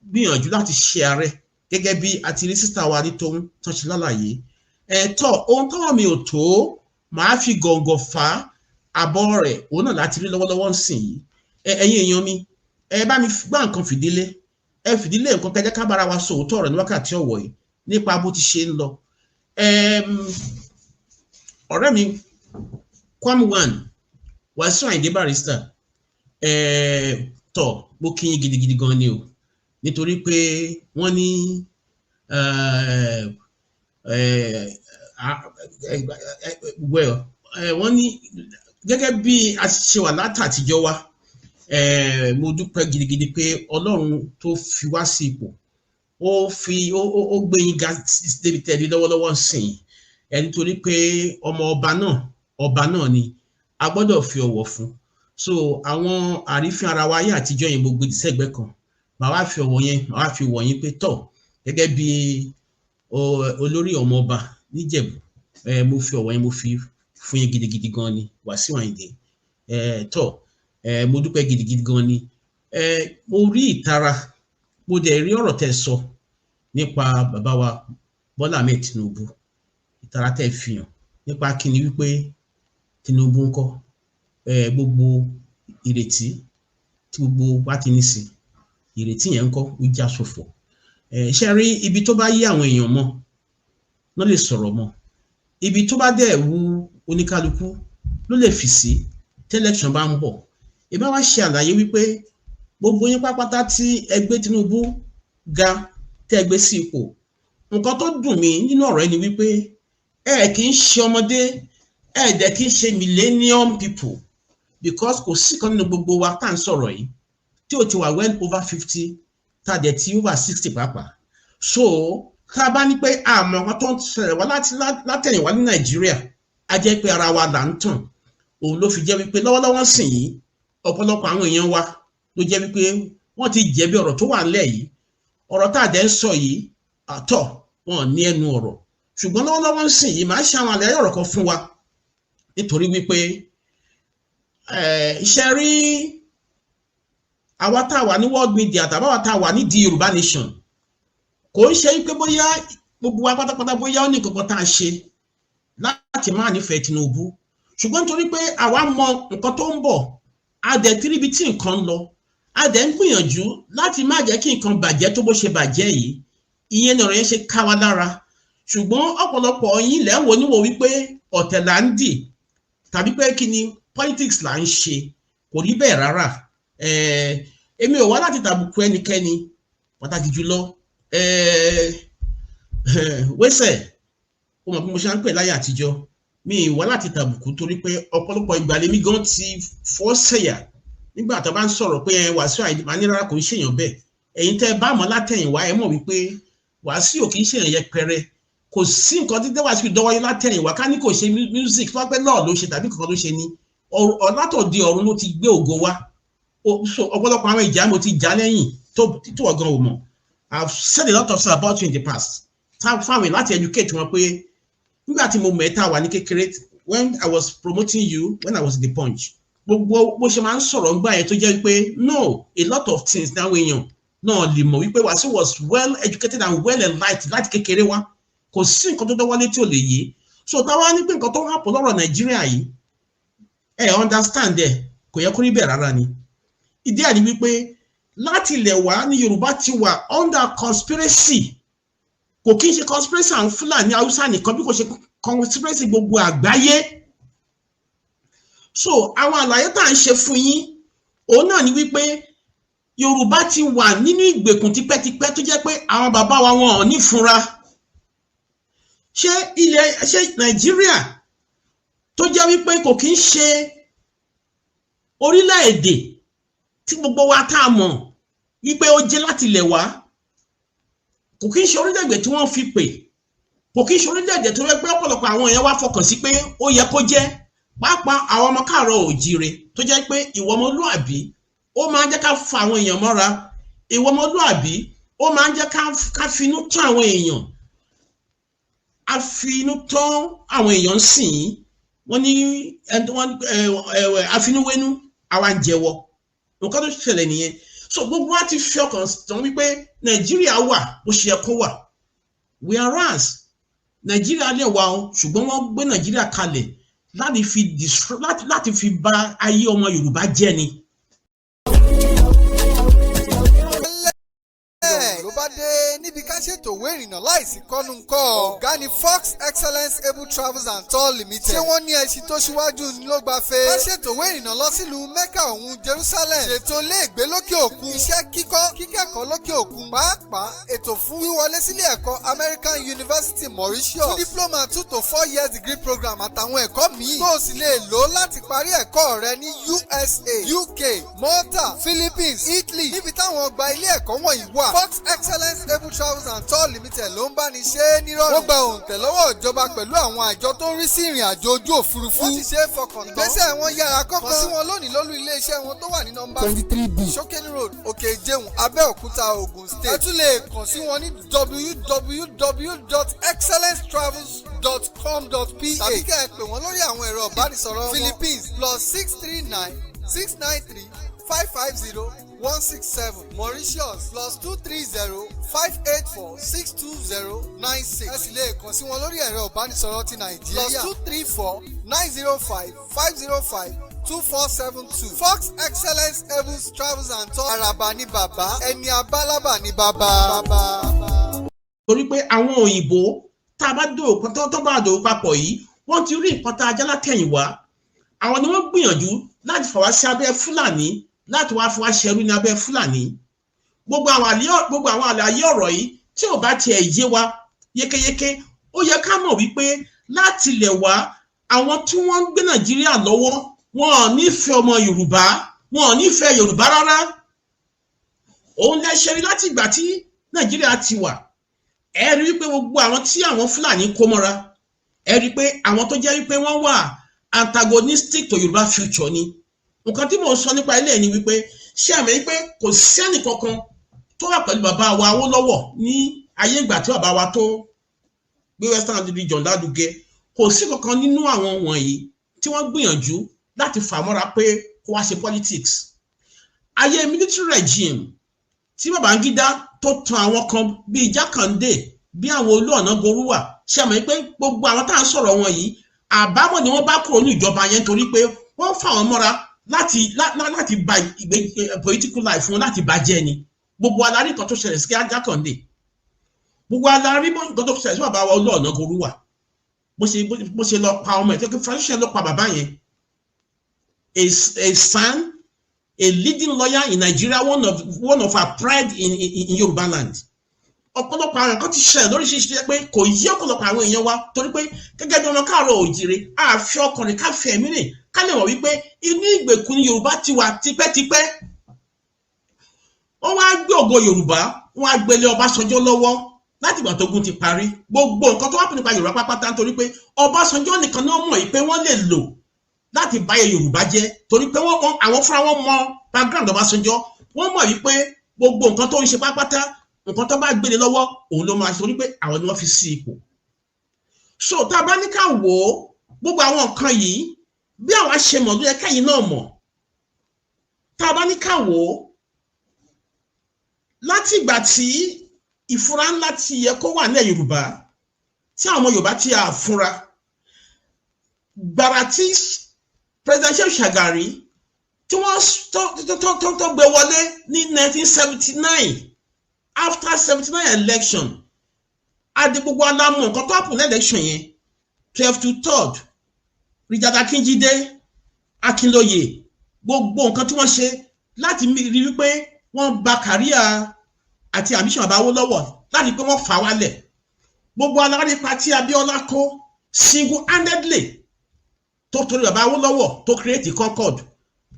gbìyànjú láti ṣe ààrẹ, gẹ́gẹ́ bí a ti rí sister wa ní tóun tán ṣe lálàyé. Ẹ̀ tọ́, ohun tọ́wọ́ mi ò tó, màá fi gọ̀ǹgọ̀ fà á. Àbọ̀ rẹ̀ òun náà láti rí lọ́wọ́lọ́wọ́ ń sìn yìí. Ẹ̀yin èèyàn mi, ẹ bá mi gbá nǹkan fìdílé, ẹ fìdílé nǹkan kẹjẹ, ká bára wa sọ òótọ́ ọ̀rọ̀ ní wákàtí ọ̀wọ̀ yìí nípa bó ti ṣe ń lọ. Ọ̀rẹ́ mi Kwam One, Wàsíù Àyìndé Barrister, tọ̀, mo kí yín gidigidi gan ni o, nítorí pé wọ́n ní well, wọ́n ní gẹ́gẹ́ bí a ṣe wà látàtijọ́ wa. Mo dúpẹ́ gidigidi pé Ọlọ́run tó fi wá sí ipò, ó fi ó gbé yín ga débi tẹ̀lé lọ́wọ́lọ́wọ́ sìn ẹ, nítorí pé ọmọ ọba náà, ọba náà ni a gbọ́dọ̀ fi ọ̀wọ̀ fún. So àwọn àrífín ara wa ayé àtijọ́ yẹn, mo gbé sẹ́gbẹ̀ẹ́ kan. Màá wá fi ọ̀wọ̀ yẹn, màá wá fi wọ̀ yín pé tọ̀, gẹ́gẹ́ bí olórí ọmọ ọba níjẹ̀bú, mo fi ọ̀wọ̀ yẹn, mo fi fún yín gidigidi gan ni. Wàsíù Àyìndé, tọ̀, mo dúpẹ́ gidigidi gan ni. Mo rí ìtara, mo dẹ̀ rí ọ̀rọ̀ tẹ́ sọ nípa bàbá wa Bọ́lá Ahmed Tinubu. Ìtara tẹ́ fi hàn nípa kíni wípé Tinubu ń kọ́ gbogbo ìrètí tí gbogbo wa ti ní sí. Ìrètí yẹn ń kọ́ ó já sófo. Ṣe rí ibi tó bá yí àwọn èèyàn mọ́ ló lè sọ̀rọ̀ mọ́, ibi tó bá dẹ̀ wu oníkálukú ló lè fi sí tí election bá ń bọ̀. Ìbá wa ṣe àlàyé wípé gbogbo yín pápátá tí ẹ gbé Tinubu ga, tẹ́ ẹ gbé sí ipò, nǹkan tó dùn mí nínú ọ̀rọ̀ yìí ni wípé ẹ kì í ṣe ọmọdé, ẹ dẹ̀ kì í ṣe millennium people, because kò sí kan nínú gbogbo wa tá à ń sọ̀rọ̀ yìí tí ó ti wà well over 50, tá a dẹ̀ ti over 60 pàápàá. So tá a bá ní pé àmọ́ nǹkan tó ń ṣẹlẹ̀ wá láti látẹ̀yìnwá ní Nàìjíríà, á jẹ́ pé ara wa là ń tàn. Òun ló fi jẹ́ wípé lọ́wọ́lọ́wọ́ sìn yìí, ọ̀pọ̀lọpọ̀ àwọn èèyàn wa ló jẹ́ wípé wọ́n ti jẹ̀bi ọ̀rọ̀ tó wà ńlẹ̀ yìí. Ọ̀rọ̀ tá a dẹ̀ ń sọ yìí àtọ̀ wọn ò ní ẹnu ọ̀rọ̀, ṣùgbọ́n lọ́wọ́lọ́wọ́ sìn yìí, màá ṣe àwọn àlàyé ọ̀rọ̀ kan fún wa, nítorí wípé iṣẹ́ rí àwa tá a wà ní world media tàbí àwa tá a wà nídìí Yorùbá Nation, kò ń ṣe wípé bóyá gbogbo wa pátápátá, bóyá ó ní nǹkan kan tá a ṣe láti má nífẹ̀ẹ́ Tinubu, ṣùgbọ́n nítorí pé àwa mọ nǹkan tó ń bọ̀, a dẹ̀ tí ríbi tí nǹkan ń lọ, a dẹ̀ ń gbìyànjú láti má jẹ́ kí nǹkan bàjẹ́ tó bó ṣe bàjẹ́ yìí. Ìyẹn ni ọ̀rọ̀ yẹn ṣe ká wa lára. Ṣùgbọ́n ọ̀pọ̀lọpọ̀ yín lẹ́ ń wò níwò wípé ọ̀tẹ̀ là ń dì tàbí pé kí ni politics là ń ṣe. Kò rí bẹ́ẹ̀ rárá. Èmi ò wá láti tàbùkù ẹnikẹ́ni, pàtàkì jùlọ wẹ́sẹ̀ ó mọ̀ bí mo ṣe ń pè láyé àtijọ́. Mi ì wá láti tàbùkù, torí pé ọ̀pọ̀lọpọ̀ ìgbà lèmi gan ti fọ́ sẹ̀yà nígbà tó bá ń sọ̀rọ̀ pé Wàsíù Àyìndé, máa ní rárá, kò ń ṣèyàn bẹ́ẹ̀. Ẹ̀yin tẹ́ ẹ bá mọ̀ látẹ̀yìnwá, ẹ mọ̀ wípé Wàsíù kì í ṣèyàn yẹpẹrẹ. Kò sí nǹkan tí Wàsíù dọ́wọ́yé látẹ̀yìnwá. Ká ní kò ṣe music, tó wá pẹ́ náà ló ṣe tàbí kankan ló ṣe ni látọ̀dí ọ̀run ló ti gbé ògo wá. So ọ̀pọ̀lọpọ̀ àwọn ìjà mo ti já lẹ́yìn tó ọ̀gan ò mọ̀. I've said a lot of stuff about you in the past fáwọn láti educate wọn pé nígbà tí mo mọ̀ ẹ́ tá a wà ní kékeré, when I was promoting you, when I was in the Punch, gbogbo bó ṣe máa ń sọ̀rọ̀ ńgbà yẹn tó jẹ́ pé no, a lot of things náà èèyàn náà lè mọ̀ wípé Wàsíù was well educated and well enlightened láti kékeré wá. Kò sí nǹkan tó dọ́wọ́lé tí ò lè yé. So táwa ní pé nǹkan tó ń hàpọ̀ lọ́rọ̀ Nàìjíríà yìí, ẹ understand ẹ, kò yẹ kó rí bẹ́ẹ̀ rárá ni. Ìdí ẹ̀ ni wípé láti ilẹ̀ wá ní Yorùbá ti wà under conspiracy. Kò kí n ṣe conspiracy àwọn Fúlàní, Haúsá nìkan, bí kò ṣe conspiracy gbogbo àgbáyé. So àwọn àlàyé tá à ń ṣe fún yín, òun náà ni wípé Yorùbá ti wà nínú ìgbèkùn tipẹ́tipẹ́, tó jẹ́ pé àwọn bàbá wa, wọn ò ní fúnra. Ṣé ilẹ̀, ṣé Nàìjíríà tó jẹ́ wípé kò kí ń ṣe orílẹ̀-èdè tí gbogbo wa tá a mọ̀ wípé ó jẹ́ láti ilẹ̀ wá, kò kí ń ṣe orílẹ̀-èdè tí wọ́n fi pè, kò kí ń ṣe orílẹ̀-èdè tó yẹ pé ọ̀pọ̀lọpọ̀ àwọn èèyàn wá fọkàn sí pé ó yẹ kó jẹ́, pàápàá àwọn ọmọ káàárọ̀ òjíire, tó jẹ́ pé ìwọ ọmọlúàbí, ó máa ń jẹ́ ká fa àwọn èèyàn mọ́ra. Ìwọ ọmọlúàbí, ó máa ń jẹ́ ká finú tán àwọn èèyàn. A finú tán àwọn èèyàn sìn ín. Wọ́n ní àfinúwénú, àwa ń jẹ́wọ́. Nǹkan tó ṣẹlẹ̀ nìyẹn. So gbogbo wa ti fi ọkàn tán wípé Nàìjíríà wà bó ṣe yẹ kó wà, whereas Nàìjíríà lè wà o, ṣùgbọ́n wọ́n gbé Nàìjíríà kalẹ̀ láti fi bà ayé ọmọ Yorùbá jẹ́ ni. Ló bá dé níbi ká ṣètò òwe ìrìnnà láìsí kọ́nu ńkọ́. Ọ̀gá ni Fox Excellence Able Travels and Tour Limited. Ṣé wọ́n ní ẹṣin tó ṣíwájú ni ló gba fe? Ká ṣètò òwe ìrìnnà lọ sílùú Mecca òun Jerusalem. Ṣètò iléègbé lókè òkun. Iṣẹ́ kíkọ́, kíkẹ́kọ̀ọ́ lókè òkun. Pàápàá ètò fún wíwọlé sílé ẹ̀kọ́ American University Mauritius. Fún diploma, 2 to 4 years degree program àtàwọn ẹ̀kọ́ míì. Tó o sì lè lò láti parí ẹ̀kọ́ rẹ ní USA, UK, Malta, Philippines, Italy, níbi táwọn ọgbà ilé ẹ̀kọ́ wọ̀nyí wà. Fox Excellence Able Travels and Tour Limited ló ń bá ní ṣe é nírọ̀rùn. Wọ́n gba òǹtẹ̀ lọ́wọ́ ìjọba pẹ̀lú àwọn àjọ tó ń rí sí ìrìn àjò ojú òfurufú. Wọ́n sì ṣe é fọkàn tán. Ìgbésẹ̀ wọn yára kọ́kọ́. Kàn sí wọn lónìí lólú iléeṣẹ́ wọn tó wà ní nọ́mbà 23B Shokeni Road, Òkè Ìjẹun, Abẹ́òkúta, Ògùn State. Ẹ tún lè kàn sí wọn ní www.excellencetravels.com.ph tàbí kẹ́ ẹ pè wọ́n lórí àwọn ẹ̀rọ ìbánisọ̀rọ̀ wọn: Philippines, +639 693 550 167, Mauritius, +230 584 620 96. Ẹ sì lè kàn sí wọn lórí ẹ̀rọ ìbánisọ̀rọ̀ ti Nàìjíríà, +234 905 505. 2472. Fox Excellence Evans Travels and Tours. Àràbà ní bàbá, ẹni abálábà ní bàbá. Torí pé àwọn òyìnbó tá a bá dòwò tó bá dòwò papọ̀ yìí, wọ́n ti rí nǹkan tá a já látẹ̀yìnwá. Àwọn ni wọ́n gbìyànjú láti fà wá sí abẹ́ Fúlàní, láti wá fi wá ṣẹrú ní abẹ́ Fúlàní. Gbogbo àwọn àlàyé ọ̀rọ̀ yìí, tí ò bá tiẹ̀ yé wa yékéyéké, ó yẹ ká mọ̀ wípé láti ilẹ̀ wá, àwọn tí wọ́n ń gbé Nàìjíríà lọ́wọ́, wọn ò nífẹ̀ẹ́ ọmọ Yorùbá, wọn ò nífẹ̀ẹ́ Yorùbá rárá. Òun lẹ ṣe rí láti ìgbà tí Nàìjíríà ti wà, ẹ rí wípé gbogbo àwọn tí àwọn Fúlàní kó mọ́ra, ẹ rí pé àwọn tó jẹ́ wípé wọ́n wà antagonistic to Yorùbá future ni. Nǹkan tí mò ń sọ nípa ilé ni wípé, ṣé àmì wípé kò sẹ́nì kankan tó wà pẹ̀lú bàbá wa Awólọ́wọ̀ ní ayé ìgbà tí bàbá wa tó gbé Western Region lárugẹ? Kò sí kankan nínú àwọn wọ̀nyí tí wọ́n gbìyànjú láti fà mọ́ra pé kó wá ṣe politics. Ayé military regime tí Babangida tó tan àwọn kan bíi Jákàndé, bí àwọn Olú Ọ̀nàgorúwà, ṣe àmọ́ pé gbogbo àwọn tá à ń sọ̀rọ̀ wọn yìí, àbámọ̀ ni wọ́n bá kúrò ní ìjọba yẹn, torí pé wọ́n fà wọ́n mọ́ra láti ba ìgbé political life wọn láti bàjẹ́ ni. Gbogbo alárí nǹkan tó ṣẹlẹ̀ sí Jákàndé, gbogbo alárí nǹkan tó ṣẹlẹ̀ sí bàbá wa Olú Ọ̀nàgorúwà, bó ṣe lọ pa ọmọ ẹ̀ tó kí frustration ló pa bàbá yẹn, a son, a leading lawyer in Nigeria, one of our pride in Yorùbá land. Ọ̀pọ̀lọpọ̀ àwọn nǹkan ti ṣẹlẹ̀ lóríṣiríṣi tó jẹ́ pé kò yí ọ̀pọ̀lọpọ̀ àwọn èèyàn wa, torí pé gẹ́gẹ́ bí ọmọ káàárọ̀ òjìrè, àfi ọkùnrin ká fi ẹ̀mí rìn, ká lè mọ̀ wípé inú ìgbèkùn ní Yorùbá ti wà tipẹ́tipẹ́. Wọ́n wá gbé ògo Yorùbá, wọ́n á gbélé Ọbásanjọ́ lọ́wọ́ láti ìgbà tógun ti parí. Gbogbo nǹkan tó wà nípa Yorùbá pápátá, nítorí pé Ọbásanjọ́ nìkan náà mọ̀ pé wọ́n lè lò láti báyé Yorùbá jẹ́, torí pé wọ́n àwọn fúnra wọn mọ background Ọbásanjọ́. Wọ́n mọ̀ wípé gbogbo nǹkan tó ń ṣe pápátá, nǹkan tó bá gbélé lọ́wọ́, òun ló máa ṣe, torí pé àwọn ni wọ́n fi sí ipò. So tá a bá ní ká wò ó, gbogbo àwọn nǹkan yìí, bí àwa ṣe mọ̀ ló yẹ kẹ́yìn náà mọ̀. Tá a bá ní ká wò ó, láti ìgbà tí ìfura ńlá ti yẹ kó wà nílẹ̀ Yorùbá, tí àwọn ọmọ Yorùbá ti à fúnra gbàrà tí President Shehu Shagari tí wọ́n tó gbé wọlé ní 1979, after 79 election, adi gbogbo alámọ̀ nǹkan tó happen election yẹn, 12 to third, Richard Akinjide, Akinloye, gbogbo nǹkan tí wọ́n ṣe láti rí wípé wọ́n ba career àti ambition bàbá Awólọ́wọ̀, láti pé wọ́n fà wálẹ̀. Gbogbo alárípa tí Abíọ́lá kó single handedly tó torí bàbá Awólọ́wọ̀ tó create Concord,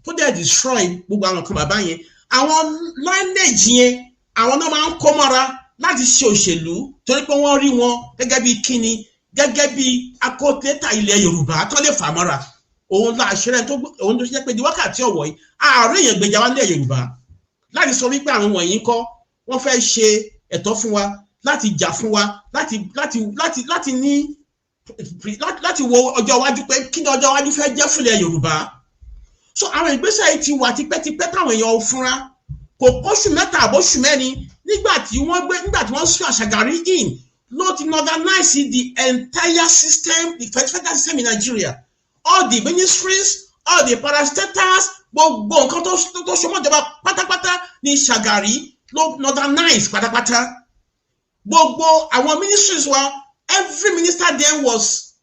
tó dẹ̀ destroy gbogbo àwọn kan bàbá yẹn. Àwọn lineage yẹn, àwọn náà máa ń kó mọ́ra láti ṣe òṣèlú, torí pé wọ́n rí wọn gẹ́gẹ́ bí kíni, gẹ́gẹ́ bí akótétà ilẹ̀ Yorùbá tó lè fà mọ́ra. Òun la àṣírí tó òun tó ṣe pé di wákàtí ọ̀wọ̀ yìí, ààrẹ èèyàn gbèjà wá nílẹ̀ Yorùbá láti sọ wípé àwọn wọ̀nyí ń kọ́, wọ́n fẹ́ ṣe ẹ̀tọ́ fún wa, láti jà fún wa, láti ní láti wo ọjọ́ iwájú pé kí ni ọjọ́ iwájú fẹ́ jẹ́ fúnlẹ̀ Yorùbá. So àwọn ìgbésẹ̀ yìí ti wà tipẹ́tipẹ́ táwọn èèyàn ò fúnra. Kò kóṣù 3 àbóṣù 4 nígbà tí wọ́n sún Ṣàgàrí in, ló ti modernize the entire system, the federal system in Nigeria, all the ministries, all the parastatals, gbogbo nǹkan tó ṣe mọ́jọba pátápátá ní Ṣàgàrí ló modernize pátápátá. Gbogbo àwọn ministries wa, every minister then was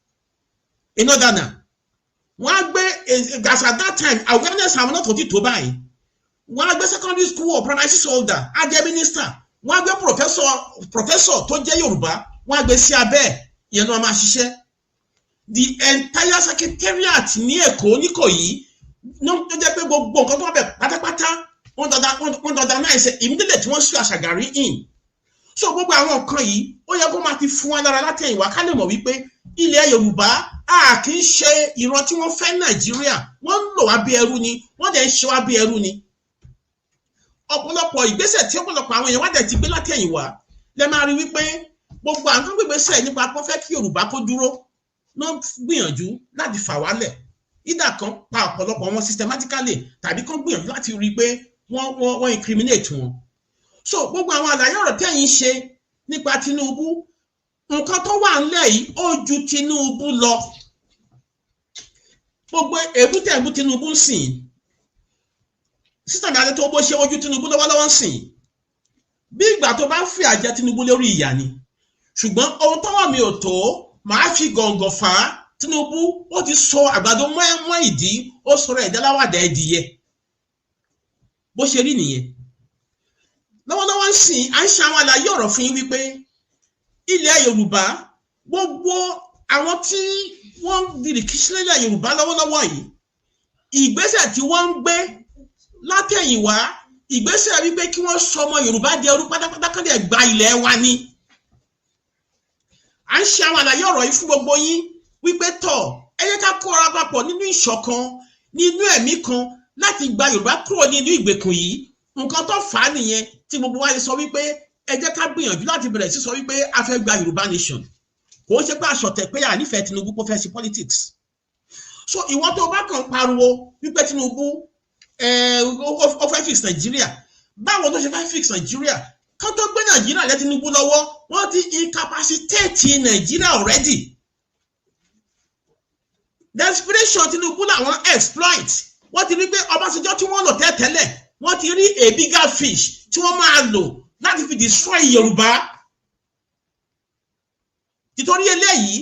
a northerner. Wọ́n á gbé, as at that time, awareness àwọn náà kò tí tó báyìí, wọ́n á gbé secondary school or primary school holder, á jẹ́ minister. Wọ́n á gbé professor tó jẹ́ Yorùbá, wọ́n á gbé sí abẹ́ ìyẹn ló máa ṣiṣẹ́. The entire secretariat ní Èkó, n'Íkòyí, ló jẹ́ pé gbogbo nǹkan tó wà bẹ̀ pátápátá, wọ́n dandan náà ṣe immediately tí wọ́n sún Ṣàgàrí in. So gbogbo àwọn nǹkan yìí, ó yẹ kó máa ti fún wa lára látẹ̀yìnwá, ká lè mọ̀ wípé ilẹ̀ Yorùbá, a kì í ṣe ìran tí wọ́n fẹ́ Nàìjíríà. Wọ́n ń lò wá bí ẹrú ni, wọ́n dẹ̀ ń ṣe wá bí ẹrú ni. Ọ̀pọ̀lọpọ̀ ìgbésẹ̀ tí ọ̀pọ̀lọpọ̀ àwọn èèyàn wá dẹ̀ ti gbé látẹ̀yìnwá, lẹ máa rí wípé gbogbo àwọn tó ń gbégbésẹ̀ nípa pé wọ́n fẹ́ kí Yorùbá kó dúró ló ń gbìyànjú láti fà wálẹ̀, ìdá kan pa ọ̀pọ̀lọpọ̀ wọn systematically, tàbí kán gbìyànjú láti rí i pé wọ́n incriminate wọn. So gbogbo àwọn àlàyé ọ̀rọ̀ tẹ́yìn ṣe nípa Tinubu, nǹkan tó wà ńlẹ̀ yìí, ó ju Tinubu lọ. Gbogbo èébú tẹ̀ ń bú Tinubu ń sìn, sísàmì àti tó bó ṣe ojú Tinubu lọ́wọ́lọ́wọ́ ń sìn, bí ìgbà tó bá ń fìyà jẹ Tinubu lórí ìyà ni. Ṣùgbọ́n ohun tọ́wọ́ mi ò tó, màá fi gọ̀ǹgọ̀ fà á. Tinubu, ó ti sọ àgbàdo mọ́ ìdí, ó sọ̀rọ̀ ẹ̀dá láwàdà ẹ̀dìyẹ. Bó ṣe rí nìyẹn. Lọ́wọ́lọ́wọ́ ń sìn, à ń ṣe àwọn àlàyé ọ̀rọ̀ fún yín wípé ilẹ̀ Yorùbá, gbogbo àwọn tí wọ́n ń dirìkì sílẹ̀ Yorùbá lọ́wọ́lọ́wọ́ yìí, ìgbésẹ̀ tí wọ́n ń gbé látẹ̀yìnwá, ìgbésẹ̀ wípé kí wọ́n sọ ọmọ Yorùbá di ẹrú pátápátá, kán dẹ̀ gba ilẹ̀ wa ni. À ń ṣe àwọn àlàyé ọ̀rọ̀ yìí fún gbogbo yín wípé tọ̀, ẹ jẹ́ ká kóra papọ̀ nínú ìṣọ̀kan, nínú ẹ̀mí kan, láti gba Yorùbá kúrò nínú ìgbèkùn yìí. Nǹkan tó fà á nìyẹn tí gbogbo wa lè sọ wípé ẹ jẹ́ ká gbìyànjú láti bẹ̀rẹ̀ sí sọ wípé a fẹ́ gba Yorùbá nation. Kò ń ṣe pé àṣọ̀tẹ̀ pé à nífẹ̀ẹ́ Tinubu kó fẹ́ ṣe politics. So ìwọ tó bá kàn pariwo wípé Tinubu ó fẹ́ fix Nàìjíríà, báwo ló ṣe fẹ́ fix Nàìjíríà? Kán tó gbé Nàìjíríà lé Tinubu lọ́wọ́, wọ́n ti incapacitate Nàìjíríà already. Desperation Tinubu làwọn exploit. Wọ́n ti rí pé Ọbásanjọ́ tí wọ́n lò tẹ́tẹ́lẹ̀, wọ́n ti rí a bigger fish tí wọ́n máa lò láti fi destroy Yorùbá. Títorí eléyìí,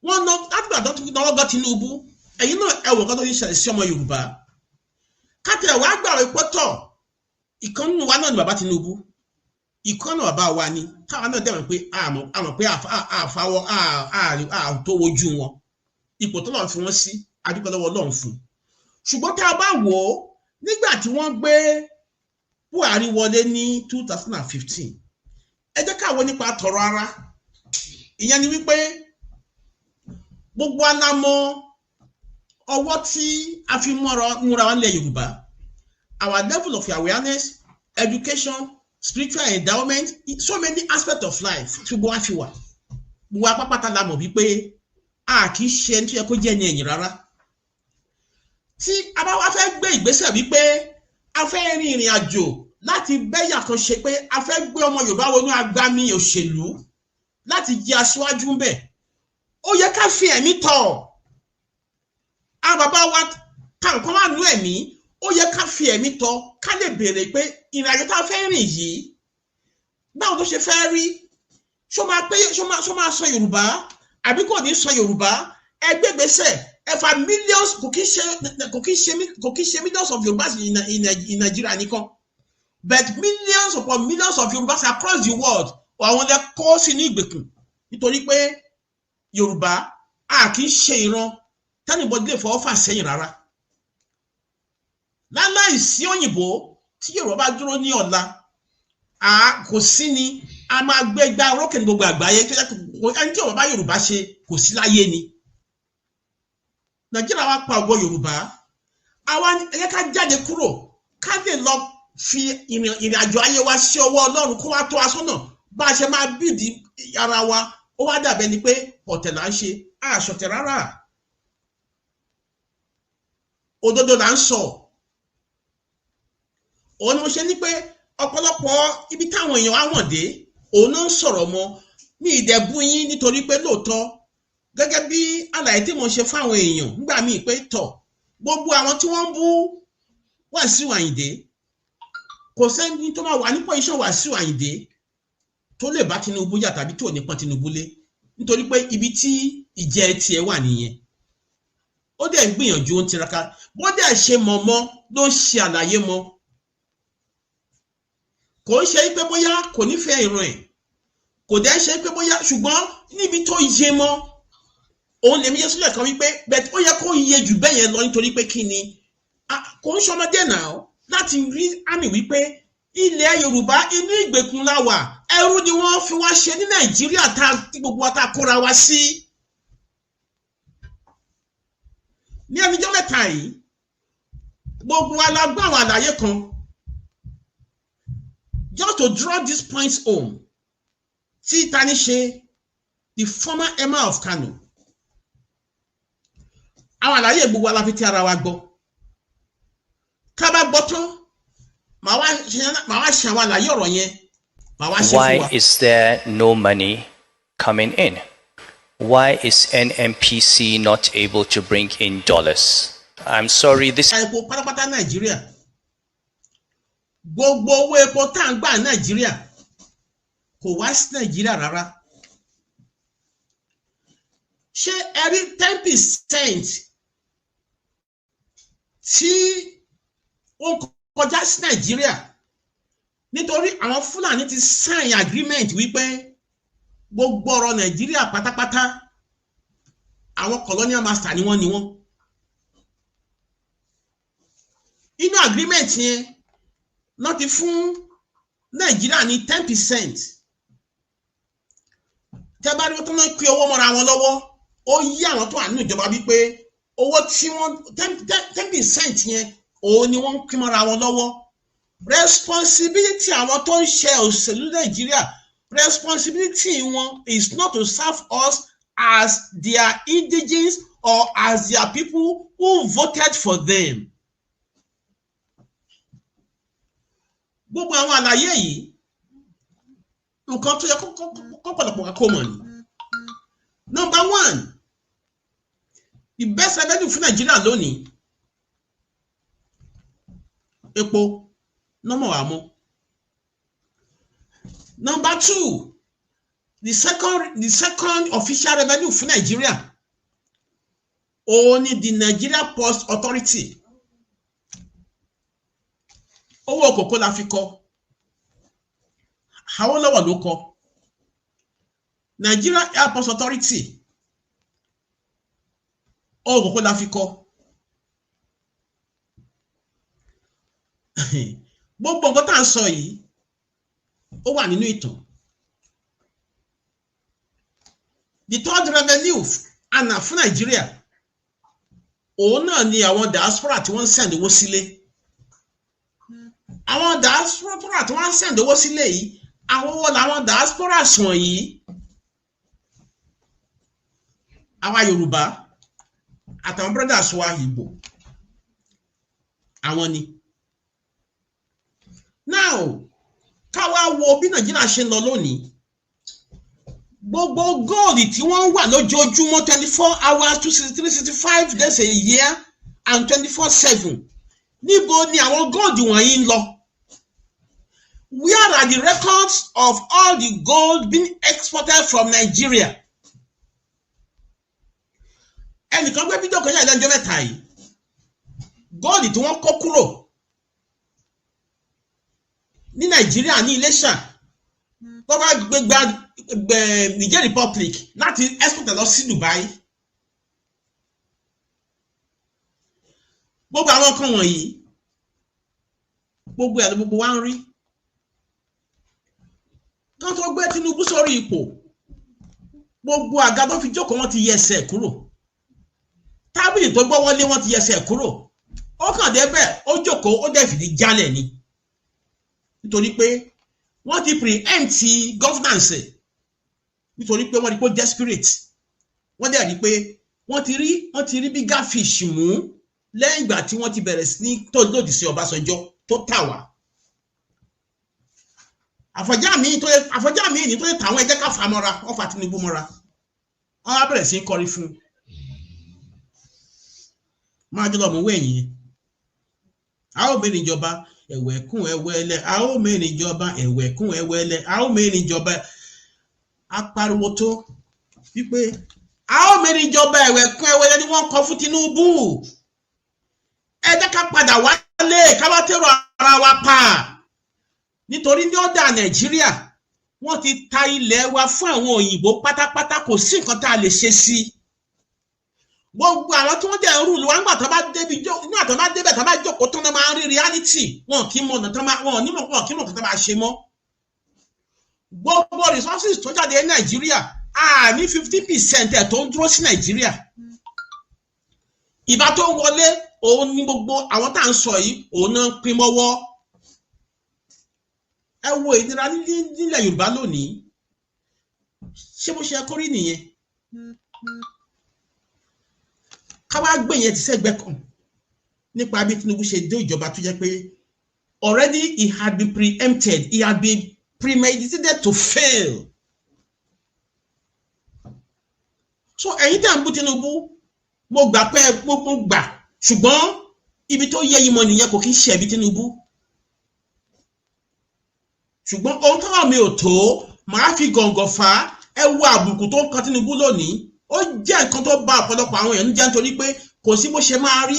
wọ́n ná látìgbà tó ti náwó gan Tinubu. Ẹ̀yin náà, ẹ wò nǹkan tó ti ṣẹlẹ̀ sí ọmọ Yorùbá. Kátẹ̀ wàá gbà wí pọ́tọ̀, ìkan nínú wa náà ni bàbá Tinubu, ìkan náà bàbá wa ni. Káwa náà dẹ̀mọ̀ pé àmọ̀ pé àfàwọ̀ àtó wojú wọn, ipò tó lọ́ọ́ fi wọ́n sí, adúpẹ́ lọ́wọ́ Ọlọ́run fún. Ṣùgbọ́n tá a bá wò ó, nígbà tí wọ́n gbé Buhari wọlé ní 2015, ẹ jẹ́ ká wo nípa tọ̀rọ̀ ara. Ìyẹn ni wípé gbogbo alámọ̀ ọwọ́ tí a fi múra wa nílẹ̀ Yorùbá, our level of awareness, education, spiritual endowment, so many aspects of life tí gbogbo wa fi wà, gbogbo apápátá la mọ̀ wípé a kì í ṣe ẹni tó yẹ kó jẹ́ ẹni ẹ̀yìn rárá. Tí a bá wá fẹ́ gbé ìgbésẹ̀ wípé a fẹ́ rin ìrìn àjò láti bẹ́yà kan ṣe, pé a fẹ́ gbé ọmọ Yorùbá wọnú agbami òṣèlú láti jẹ́ aṣíwájú ń bẹ̀, ó yẹ ká fi ẹ̀mí tọ̀ àwọn bàbá wa ká nǹkan wà nú ẹ̀mí. Ó yẹ ká fi ẹ̀mí tọ̀, ká lè béèrè pé ìrìn àjò tá a fẹ́ rìn yìí, báwo ló ṣe fẹ́ rí? Ṣó máa pé, ṣó máa sọ Yorùbá àbí kò ní sọ Yorùbá? Ẹ gbégbèsè, ẹ fa millions. Kò kí ṣe millions of Yorùbás in Nigeria nìkan, but millions upon millions of Yorùbás across the world, àwọn lè kó sínú ìgbèkùn, nítorí pé Yorùbá, a kì í ṣe ìran tí anybody lè fọwọ́ fà sẹ́yìn rárá. Láláì sí òyìnbó, tí Yorùbá bá dúró ní ọ̀la, a kò sí ni a máa gbé gbá orókè ní gbogbo àgbáyé. Tó yẹ ẹni tí Yorùbá bá Yorùbá ṣe kò sí láyé ni. Nàìjíríà wá pa ògo Yorùbá. Àwa ẹ jẹ́ ká jáde kúrò, ká lè lọ fi ìrìn àjò ayé wa sí ọwọ́ Ọlọ́run, kó wá tó wa sọ́nà bá a ṣe máa bíìdì ara wa. Ó wá dàbẹ́ ni pé ọ̀tẹ̀ là ń ṣe. Àṣọ̀tẹ̀ rárá, òdodo là ń sọ. Òun ni mo ṣe ní pé ọ̀pọ̀lọpọ̀ ibi táwọn èèyàn á wọ̀n dé, òun náà ń sọ̀rọ̀ mọ́ ní ìdẹ̀bù yín, nítorí pé lóòótọ́, gẹ́gẹ́ bí àlàyé tí mo ṣe fáwọn èèyàn nígbà míì pé tọ̀, gbogbo àwọn tí wọ́n ń bú Wàsíù Àyìndé, kò sẹ́ni tó máa wà ní position Wàsíù Àyìndé tó lè bá Tinubu jà tàbí tó ní pọ́n Tinubu lé, nítorí pé ibi tí ìjẹ́ tiẹ̀ wà nìyẹn. Ó dẹ̀ ń gbìyànjú, ó ń tiraka, bó dẹ̀ ṣe mọ̀mọ́ ló ń ṣe àlàyé mọ́. Kò ń ṣe pé bóyá kò nífẹ̀ẹ́ ìran ẹ̀, kò dẹ̀ ṣe pé bóyá, ṣùgbọ́n níbi tó yé mọ́, òun lèmi yẹ sílẹ̀ kan wípé bẹ́ẹ̀, ó yẹ kó yé jù bẹ́ẹ̀ yẹn lọ, nítorí pé kí ni, kò ń ṣọmọdé náà láti rí àmì wípé ilẹ̀ Yorùbá, inú ìgbèkùn la wà, ẹrú ni wọ́n fi wá ṣe ní Nàìjíríà tá tí gbogbo wa tá a kóra wa sí. Ní ẹnijọ́ mẹ́ta yìí, gbogbo wa la gbọ́ àwọn àlàyé kan. Just to draw these points home, tí tani ṣe the former Emir of Kano, àwọn àlàyé gbogbo wa la fi ti ara wa gbọ́. Ká bá gbọ́ tán, màá wá ṣe àwọn àlàyé ọ̀rọ̀ yẹn, màá wá ṣe fún Why wa. is there no money coming in? Why is NNPC not able to bring in dollars? I'm sorry, this Epo pátápátá Nàìjíríà, gbogbo owó epo tá à ń gbà ní Nàìjíríà kò wá sí Nàìjíríà rárá. Ṣé ẹ rí 10% tí ó ń kọjá sí Nàìjíríà? Nítorí àwọn Fúlàní ti sign agreement wípé gbogbo ọ̀rọ̀ Nàìjíríà pátápátá, àwọn colonial master ni wọ́n ni wọ́n. Inú agreement yẹn ló ti fún Nàìjíríà ní 10%. Tẹ́ bá rí wọ́n tó ń pín owó mọ́ra wọn lọ́wọ́, ó yí àwọn tó wà nínú ìjọba wípé owó tí wọ́n 10% yẹn, òun ni wọ́n ń pín mọ́ra wọn lọ́wọ́. Responsibility àwọn tó ń ṣe òṣèlú Nàìjíríà, responsibility wọn is not to serve us as their indigenes or as their people who voted for them. Gbogbo àwọn àlàyé yìí, nǹkan tó yẹ kọ́pọ̀lọpọ̀ kó mọ̀ ni. Number one, the best revenue fún Nàìjíríà lónìí, epo nọ́mọ̀ wà mú. Number two, the second official revenue fún Nàìjíríà, òun ni the Nigeria Post Authority. Owó kòkó la fi kọ́, Awólọ́wọ̀ ló kọ́ Nigeria Airport Authority. Owó kòkó la fi kọ́. Gbogbo nǹkan tá à ń sọ yìí, ó wà nínú ìtàn. The third revenue ana fún Nàìjíríà, òun náà ni àwọn diaspora tí wọ́n ń send owó sílé. Àwọn diaspora tí wọ́n ń send owó sílé yìí, àwọn owó làwọn diaspora wọ̀nyí? Àwa Yorùbá àtàwọn brothers wa Ìgbò, àwọn ni. Now, ká wá wo bí Nàìjíríà ṣe ń lọ lónìí. Gbogbo gold tí wọ́n ń wà lójoojúmọ́, 24 hours, 263, 65 days a year and 24/7, níbo ni àwọn gold wọ̀nyí ń lọ? Where are the records of all the gold being exported from Nigeria? Ẹnìkan gbé fídíò kan jáde lẹ́jọ́ mẹ́ta yìí, gold tí wọ́n kó kúrò ní Nàìjíríà ní Iléṣà tó bá gbé gba Niger Republic láti export lọ sí Dubai. Gbogbo àwọn nǹkan wọ̀nyí, gbogbo ẹ̀ ló gbogbo wa ń rí. Kán tó gbé Tinubu sórí ipò, gbogbo àga tó fi jókòó, wọ́n ti yẹsẹ̀ kúrò. Tábìlì tó gbọ́ wọlé, wọ́n ti yẹsẹ̀ kúrò. Ó kàn débẹ̀, ó jókòó, ó dẹ̀ fìdí jálẹ̀ ni, nítorí pé wọ́n ti preempt governance, nítorí pé wọ́n rí pé ó desperate. Wọ́n dẹ̀ rí pé wọ́n ti rí bigger fish mú lẹ́yìn ìgbà tí wọ́n ti bẹ̀rẹ̀ sí ní tó lòdì sí Ọbásanjọ́ tó tà wá. Àfọ̀njá míì ní tó lè tàwọn ẹjẹ́ ká fà mọ́ra. Wọ́n fa Tinubu mọ́ra, wọ́n á bẹ̀rẹ̀ sí í kọrin fún un. Máa jọ lọ mú wẹ̀yìn. A ó mẹ́rin ìjọba ẹ̀wẹ̀kún ẹ̀wẹ̀lẹ̀, a ó mẹ́rin ìjọba ẹ̀wẹ̀kún ẹ̀wẹ̀lẹ̀, a ó mẹ́rin ìjọba. A pariwo tó wípé a ó mẹ́rin ìjọba ẹ̀wẹ̀kún ẹ̀wẹ̀lẹ̀ ni wọ́n kọ fún Tinubu. Ẹ jẹ́ ká padà wálé, ká bá tẹ̀rọ ara wa pa, nítorí ní ọ̀dà Nàìjíríà, wọ́n ti ta ilẹ̀ wa fún àwọn òyìnbó pátápátá. Kò sí nǹkan tá a lè ṣe sí gbogbo àwọn tí wọ́n dẹ̀ ń rule wa. Nígbà tó bá débẹ̀, tó bá jókòó tó náà, máa ń rí reality. Wọn kì í mọ ọ̀nà tó máa, wọn ò ní mọ̀, wọn kì í mọ̀ nǹkan tó máa ṣe mọ́. Gbogbo resources tó jáde ní Nàìjíríà, a ní 50% ẹ̀ tó ń dúró sí Nàìjíríà. Ìbá tó ń wọlé, òun ní gbogbo àwọn tá à ń sọ yìí, òun náà ń pín mọ́wọ́. Ẹ wo ìnira nílẹ̀ Yorùbá lónìí. Ṣé bó ṣe yẹ kó rí nìyẹn? Ká wá gbé yẹn ti sẹ́gbẹ́ kan nípa bí Tinubu ṣe dé ìjọba, tó jẹ́ pé already he had been preempted, he had been premeditated to fail. So ẹ̀yin tẹ́ ń bú Tinubu, mo gbà pé mo gbà Ṣùgbọ́n ibi tó yẹ ìmọ̀ nìyẹn, kò kí ń ṣe ẹ̀bi Tinubu. Ṣùgbọ́n ohun tó wà mí ò tó, màá fi gọ̀ǹgọ̀ fà á. Ẹ wo àbùkù tó ń kan Tinubu lónìí. Ó jẹ́ nǹkan tó bà ọ̀pọ̀lọpọ̀ àwọn èèyàn jẹ́, nítorí pé kò sí bó ṣe máa rí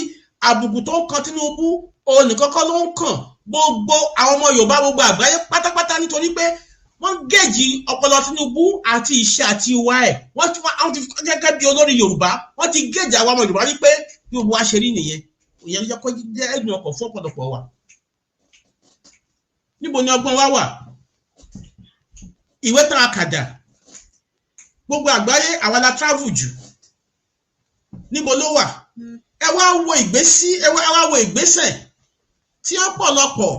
àbùkù tó ń kan Tinubu, òun nìkan kọ́ ló ń kàn, gbogbo àwọn ọmọ Yorùbá, gbogbo àgbáyé pátápátá, nítorí pé wọ́n gèjì ọpọlọ Tinubu àti iṣẹ́ àti ìwà ẹ̀. Wọ́n ti gẹ́gẹ́ bí olórí Yorùbá, wọ́n ti gèjì àwọn ọmọ Yorùbá wípé bí gbogbo wa ṣe rí nìyẹn. Ìyẹn ló jẹ́ kó jẹ́ ẹ̀dùn ọkọ̀ fún ọ̀pọ̀lọpọ̀ wa. Níbo ni ọgbọ́n wa wà? Ìwé tán a kàdà, gbogbo àgbáyé, àwa la travel jù. Níbo ló wà? Ẹ wá wo ìgbésí, ẹ wá wo ìgbésẹ̀ tí ọ̀pọ̀lọpọ̀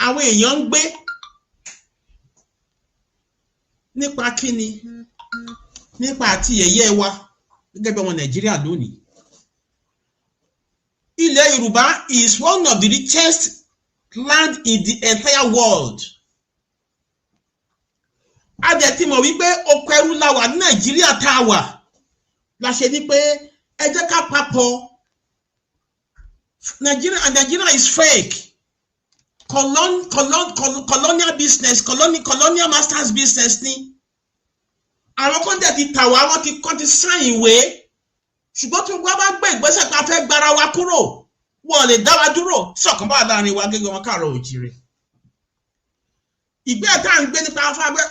àwọn èèyàn ń gbé nípa kíni, nípa àti yẹ̀yẹ́ wa gẹ́gẹ́ bí ọmọ Nàìjíríà lónìí. Ilẹ̀ Yorùbá is one of the richest land in the entire world. A dẹ̀ ti mọ̀ wípé oko ẹrú la wà ní Nàìjíríà tá a wà, la ṣe ní pé ẹ jẹ́ ká papọ̀. Nigeria and Nigeria is fake colonial business, colonial masters business ni. Àwọn kan dẹ̀ ti tà wá, wọ́n ti kọ́ ti sign ìwé. Ṣùgbọ́n tí wọ́n bá gbé ìgbésẹ̀ pé a fẹ́ gbára wa kúrò, wọ́n lè dá wa dúró. Tí ọ̀kan bá wà láàrin wa gẹ́gẹ́ wọn káàárọ̀ òjìrè, ìgbé tá à ń gbé nípa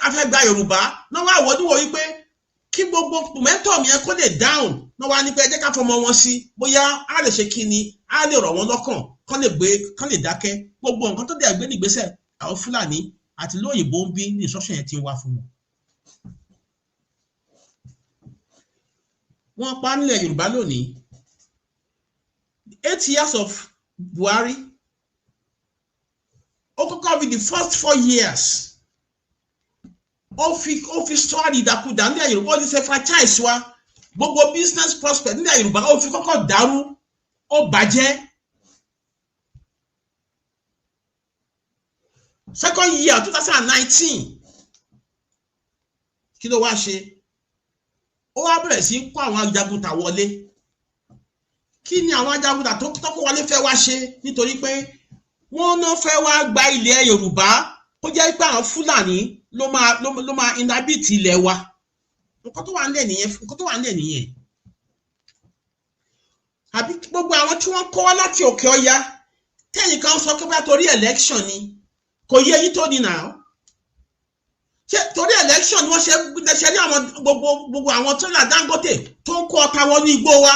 afẹ́ gba Yorùbá náà wà wọ́dúnwọ̀ wípé kí gbogbo momentum yẹn kó lè down náà wá ní pé ẹ jẹ́ ká fọmọ wọn sí, bóyá á lè ṣe kíni, á lè rọ̀ wọ́n lọ́kàn, kán lè gbé, kán lè dákẹ́. Gbogbo nǹkan tó dẹ̀ gbé ní ìgbésẹ̀, àwọn Fúlàní àti lóyìnbó ń bí ní instruction yẹn ti ń wá fún wọn. Wọ́n pa nílẹ̀ Yorùbá lónìí. 8 years of Buhari, ó kọ́kọ́ fi the first 4 years, ó fi sọ àdìdàkudà nílẹ̀ Yorùbá. Ó ti ṣe franchise wa, gbogbo business prospect nílẹ̀ Yorùbá, ó fi kọ́kọ́ dàrú, ó bàjẹ́. Second year, 2019, kí ló wá ṣe? Ó wá bẹ̀rẹ̀ sí kó àwọn ajagunta wọlé. Kí ni àwọn ajagunta tó kó wọlé fẹ́ wá ṣe? Nítorí pé wọ́n náà fẹ́ wá gba ilẹ̀ Yorùbá, kó jẹ́ pé àwọn Fúlàní ló máa inhabit ilẹ̀ wa. Nǹkan tó wà nílẹ̀ nìyẹn, nǹkan tó wà nílẹ̀ nìyẹn. Àbí gbogbo àwọn tí wọ́n kó wá láti òkè ọya, tẹ́yìn kan sọ pé bá torí election ni, kò yé yín tó ní nà ó. Ṣé torí election ni wọ́n ṣe ní àwọn gbogbo àwọn tírélà Dangote tó ń kó ọta wọnú igbó wa,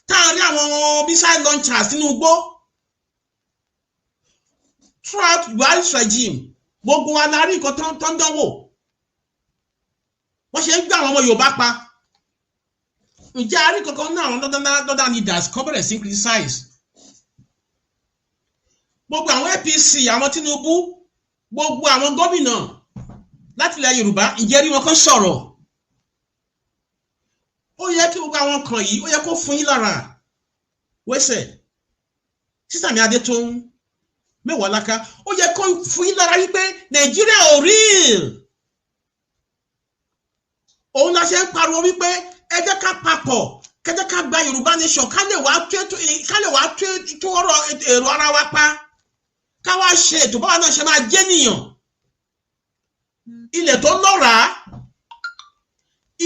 táwọn rí àwọn missile launchers nínú igbó? Throughout Buhari's regime, gbogbo wa la rí nǹkan tó ń dánwò, wọ́n ṣe ń gbé àwọn ọmọ Yorùbá pa. Ǹjẹ́ a rí kankan ní àwọn northern leaders kan bẹ̀rẹ̀ sí criticize gbogbo àwọn APC, àwọn Tinubu, gbogbo àwọn gómìnà láti ilẹ̀ Yorùbá? Ǹjẹ́ rí wọn kan sọ̀rọ̀? Ó yẹ kí gbogbo àwọn kan yìí, ó yẹ kó fún yín lára wẹ́sẹ̀ sísàmì Adétóun mẹ́wàá láká. Ó yẹ kó fún yín lára wípé Nàìjíríà ò real. Òun la ṣe ń pariwo wípé ẹ jẹ́ ká papọ̀, kẹ́ jẹ́ ká gba Yorùbá nation, ká lè wá tó ọ̀rọ̀ èrò ara wa pa, ká wá ṣe ètò báwa náà ṣe máa jẹ́ nìyàn. Ilẹ̀ tó lọ́ràá,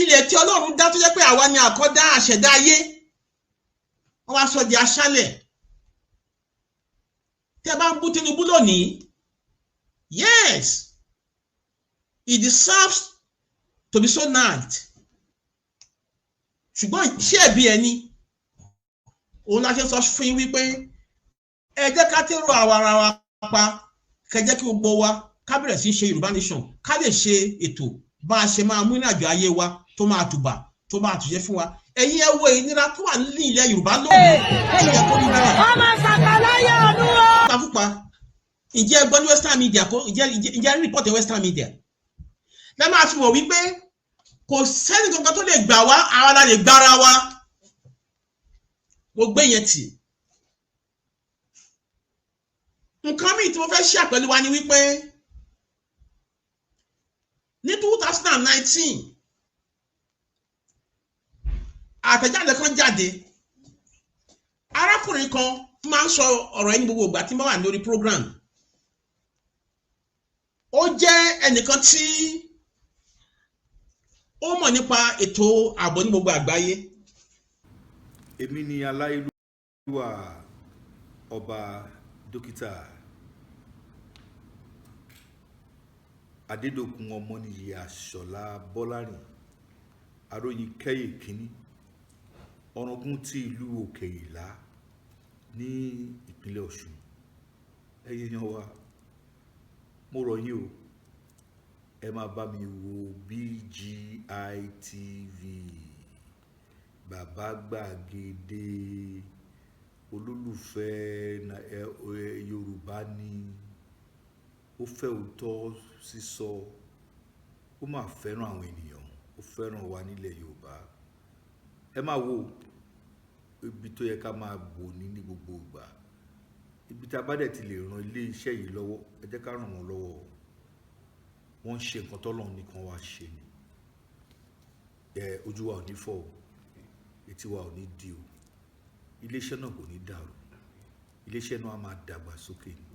ilẹ̀ tí Ọlọ́run dá, tó jẹ́ pé àwa ni àkọ́dá àṣẹ̀dá ayé, wọ́n wá sọ di aṣálẹ̀. Tẹ́ bá ń bú Tinubu lónìí, yes, he deserves to be so nagged. Ṣùgbọ́n ṣé ẹ̀bi ẹ̀ ni? Òun la ṣe sọ fún yín wípé ẹ jẹ́ ká tẹ́rọ àwa ara wa pa, kẹ́ jẹ́ kí gbogbo wa ká bẹ̀rẹ̀ sí í ṣe Yorùbá nation, ká lè ṣe ètò bá a ṣe máa mú ìrìnàjò ayé wa tó máa tùbà, tó máa tùjẹ́ fún wa. Ẹ̀yin ẹ wo ìnira tó wà ní ilẹ̀ Yorùbá lónìí, ṣe yẹ kó rí bẹ́ẹ̀? Ọmọ sàkàláyà ọdún o. Pàfúpa, ǹjẹ́ ẹ gbọ́ ní Western media kó? Ǹjẹ́ rí report Western media lẹ́ máa fi mọ̀ wípé kò sẹ́ni kankan tó lè gbà wá, àwa la lè gbára wa. Mo gbé yẹn tì. Nǹkan míì tí mo fẹ́ ṣe pẹ̀lú wa ni wípé ní 2019, àtẹ̀jáde kan jáde. Arákùnrin kan máa ń sọ ọ̀rọ̀ ẹni gbogbo ìgbà tí mo wà lórí program. Ó jẹ́ ẹnìkan tí ó mọ̀ nípa ètò ààbò ní gbogbo àgbáyé. Èmi ni aláyélúwà, Ọba Dókítà Adédọ̀kun Ọmọnìyí Àṣọlá Bọ́lárìn Aróyin Kẹ́yè Kínní, Ọ̀ràngún ti ìlú Òkè Ìlá ní ìpínlẹ̀ Ọ̀ṣun. Ẹ̀yin èèyàn wa, mo rọ̀ yín o, ẹ máa bá mi wo BGI TV, Bàbá Gbàgede olólùfẹ́ Yorùbá ni ó fẹ́ òótọ́ sísọ, ó máa fẹ́ràn àwọn ènìyàn, ó fẹ́ràn wa nílẹ̀ Yorùbá. Ẹ máa wo ibi tó yẹ ká máa wò ní gbogbo ìgbà. Ibi tá a bá dẹ̀ ti lè ran ilé iṣẹ́ yìí lọ́wọ́, ẹ jẹ́ ká ràn wọ́n lọ́wọ́. Wọ́n ń ṣe nǹkan tọ́lọ́run nìkan wá ṣe ni. Ẹ ojú wa ò ní fọ́ o, etí wa ò ní di o, iléeṣẹ́ náà kò ní dàrú, iléeṣẹ́ náà á máa dàgbà sókè ni.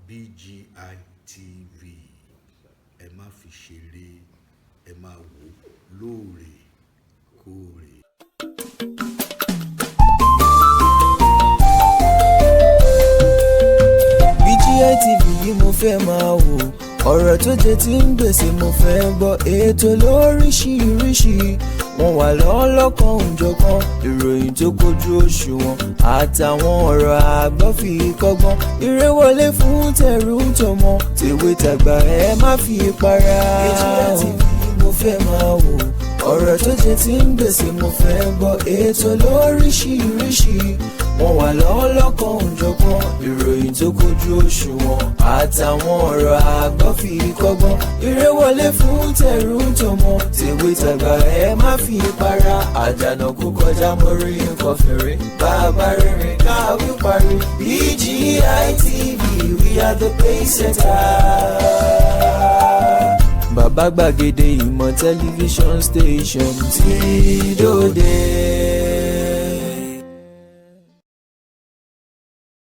BGI TV, ẹ má fi ṣeré, ẹ máa wò lóòrèkóòrè. BGI TV yìí mo fẹ́ máa wò, ọ̀rọ̀ tó jẹ ti ń gbèsè mo fẹ́ gbọ́, ètò lóríṣiríṣi, wọ́n wà lọ́lọ́kan òjọ̀kan, ìròyìn tó kojú òṣùwọ̀n àtàwọn ọ̀rọ̀ àgbọ́ fi kọ́gbọ́n, eré wọlé fún tẹ̀rù tọmọ, tèwe tàgbà, ẹ má fi para. BGI TV mo fẹ́ máa wò, ọ̀rọ̀ tó jẹ ti ń gbèsè mo fẹ́ gbọ́, ètò lóríṣiríṣi, wọ́n wà lọ́lọ́kan òjọ̀kan, ìròyìn tó kojú òṣùwọ̀n àtàwọn ọ̀rọ̀ àgbọ́ fi kọ́gbọ́n, eré wọlé fún tẹ̀rù tọmọ, tèwe tàgbà, ẹ má fi para. Àjànà kú kọjá, mórí nǹkan fèrè, bàbá rere káwí parí. BGI TV, we are the pace setter. Bàbá Gbàgede Ìmọ̀ tẹlifíṣọ̀n station tí dòde.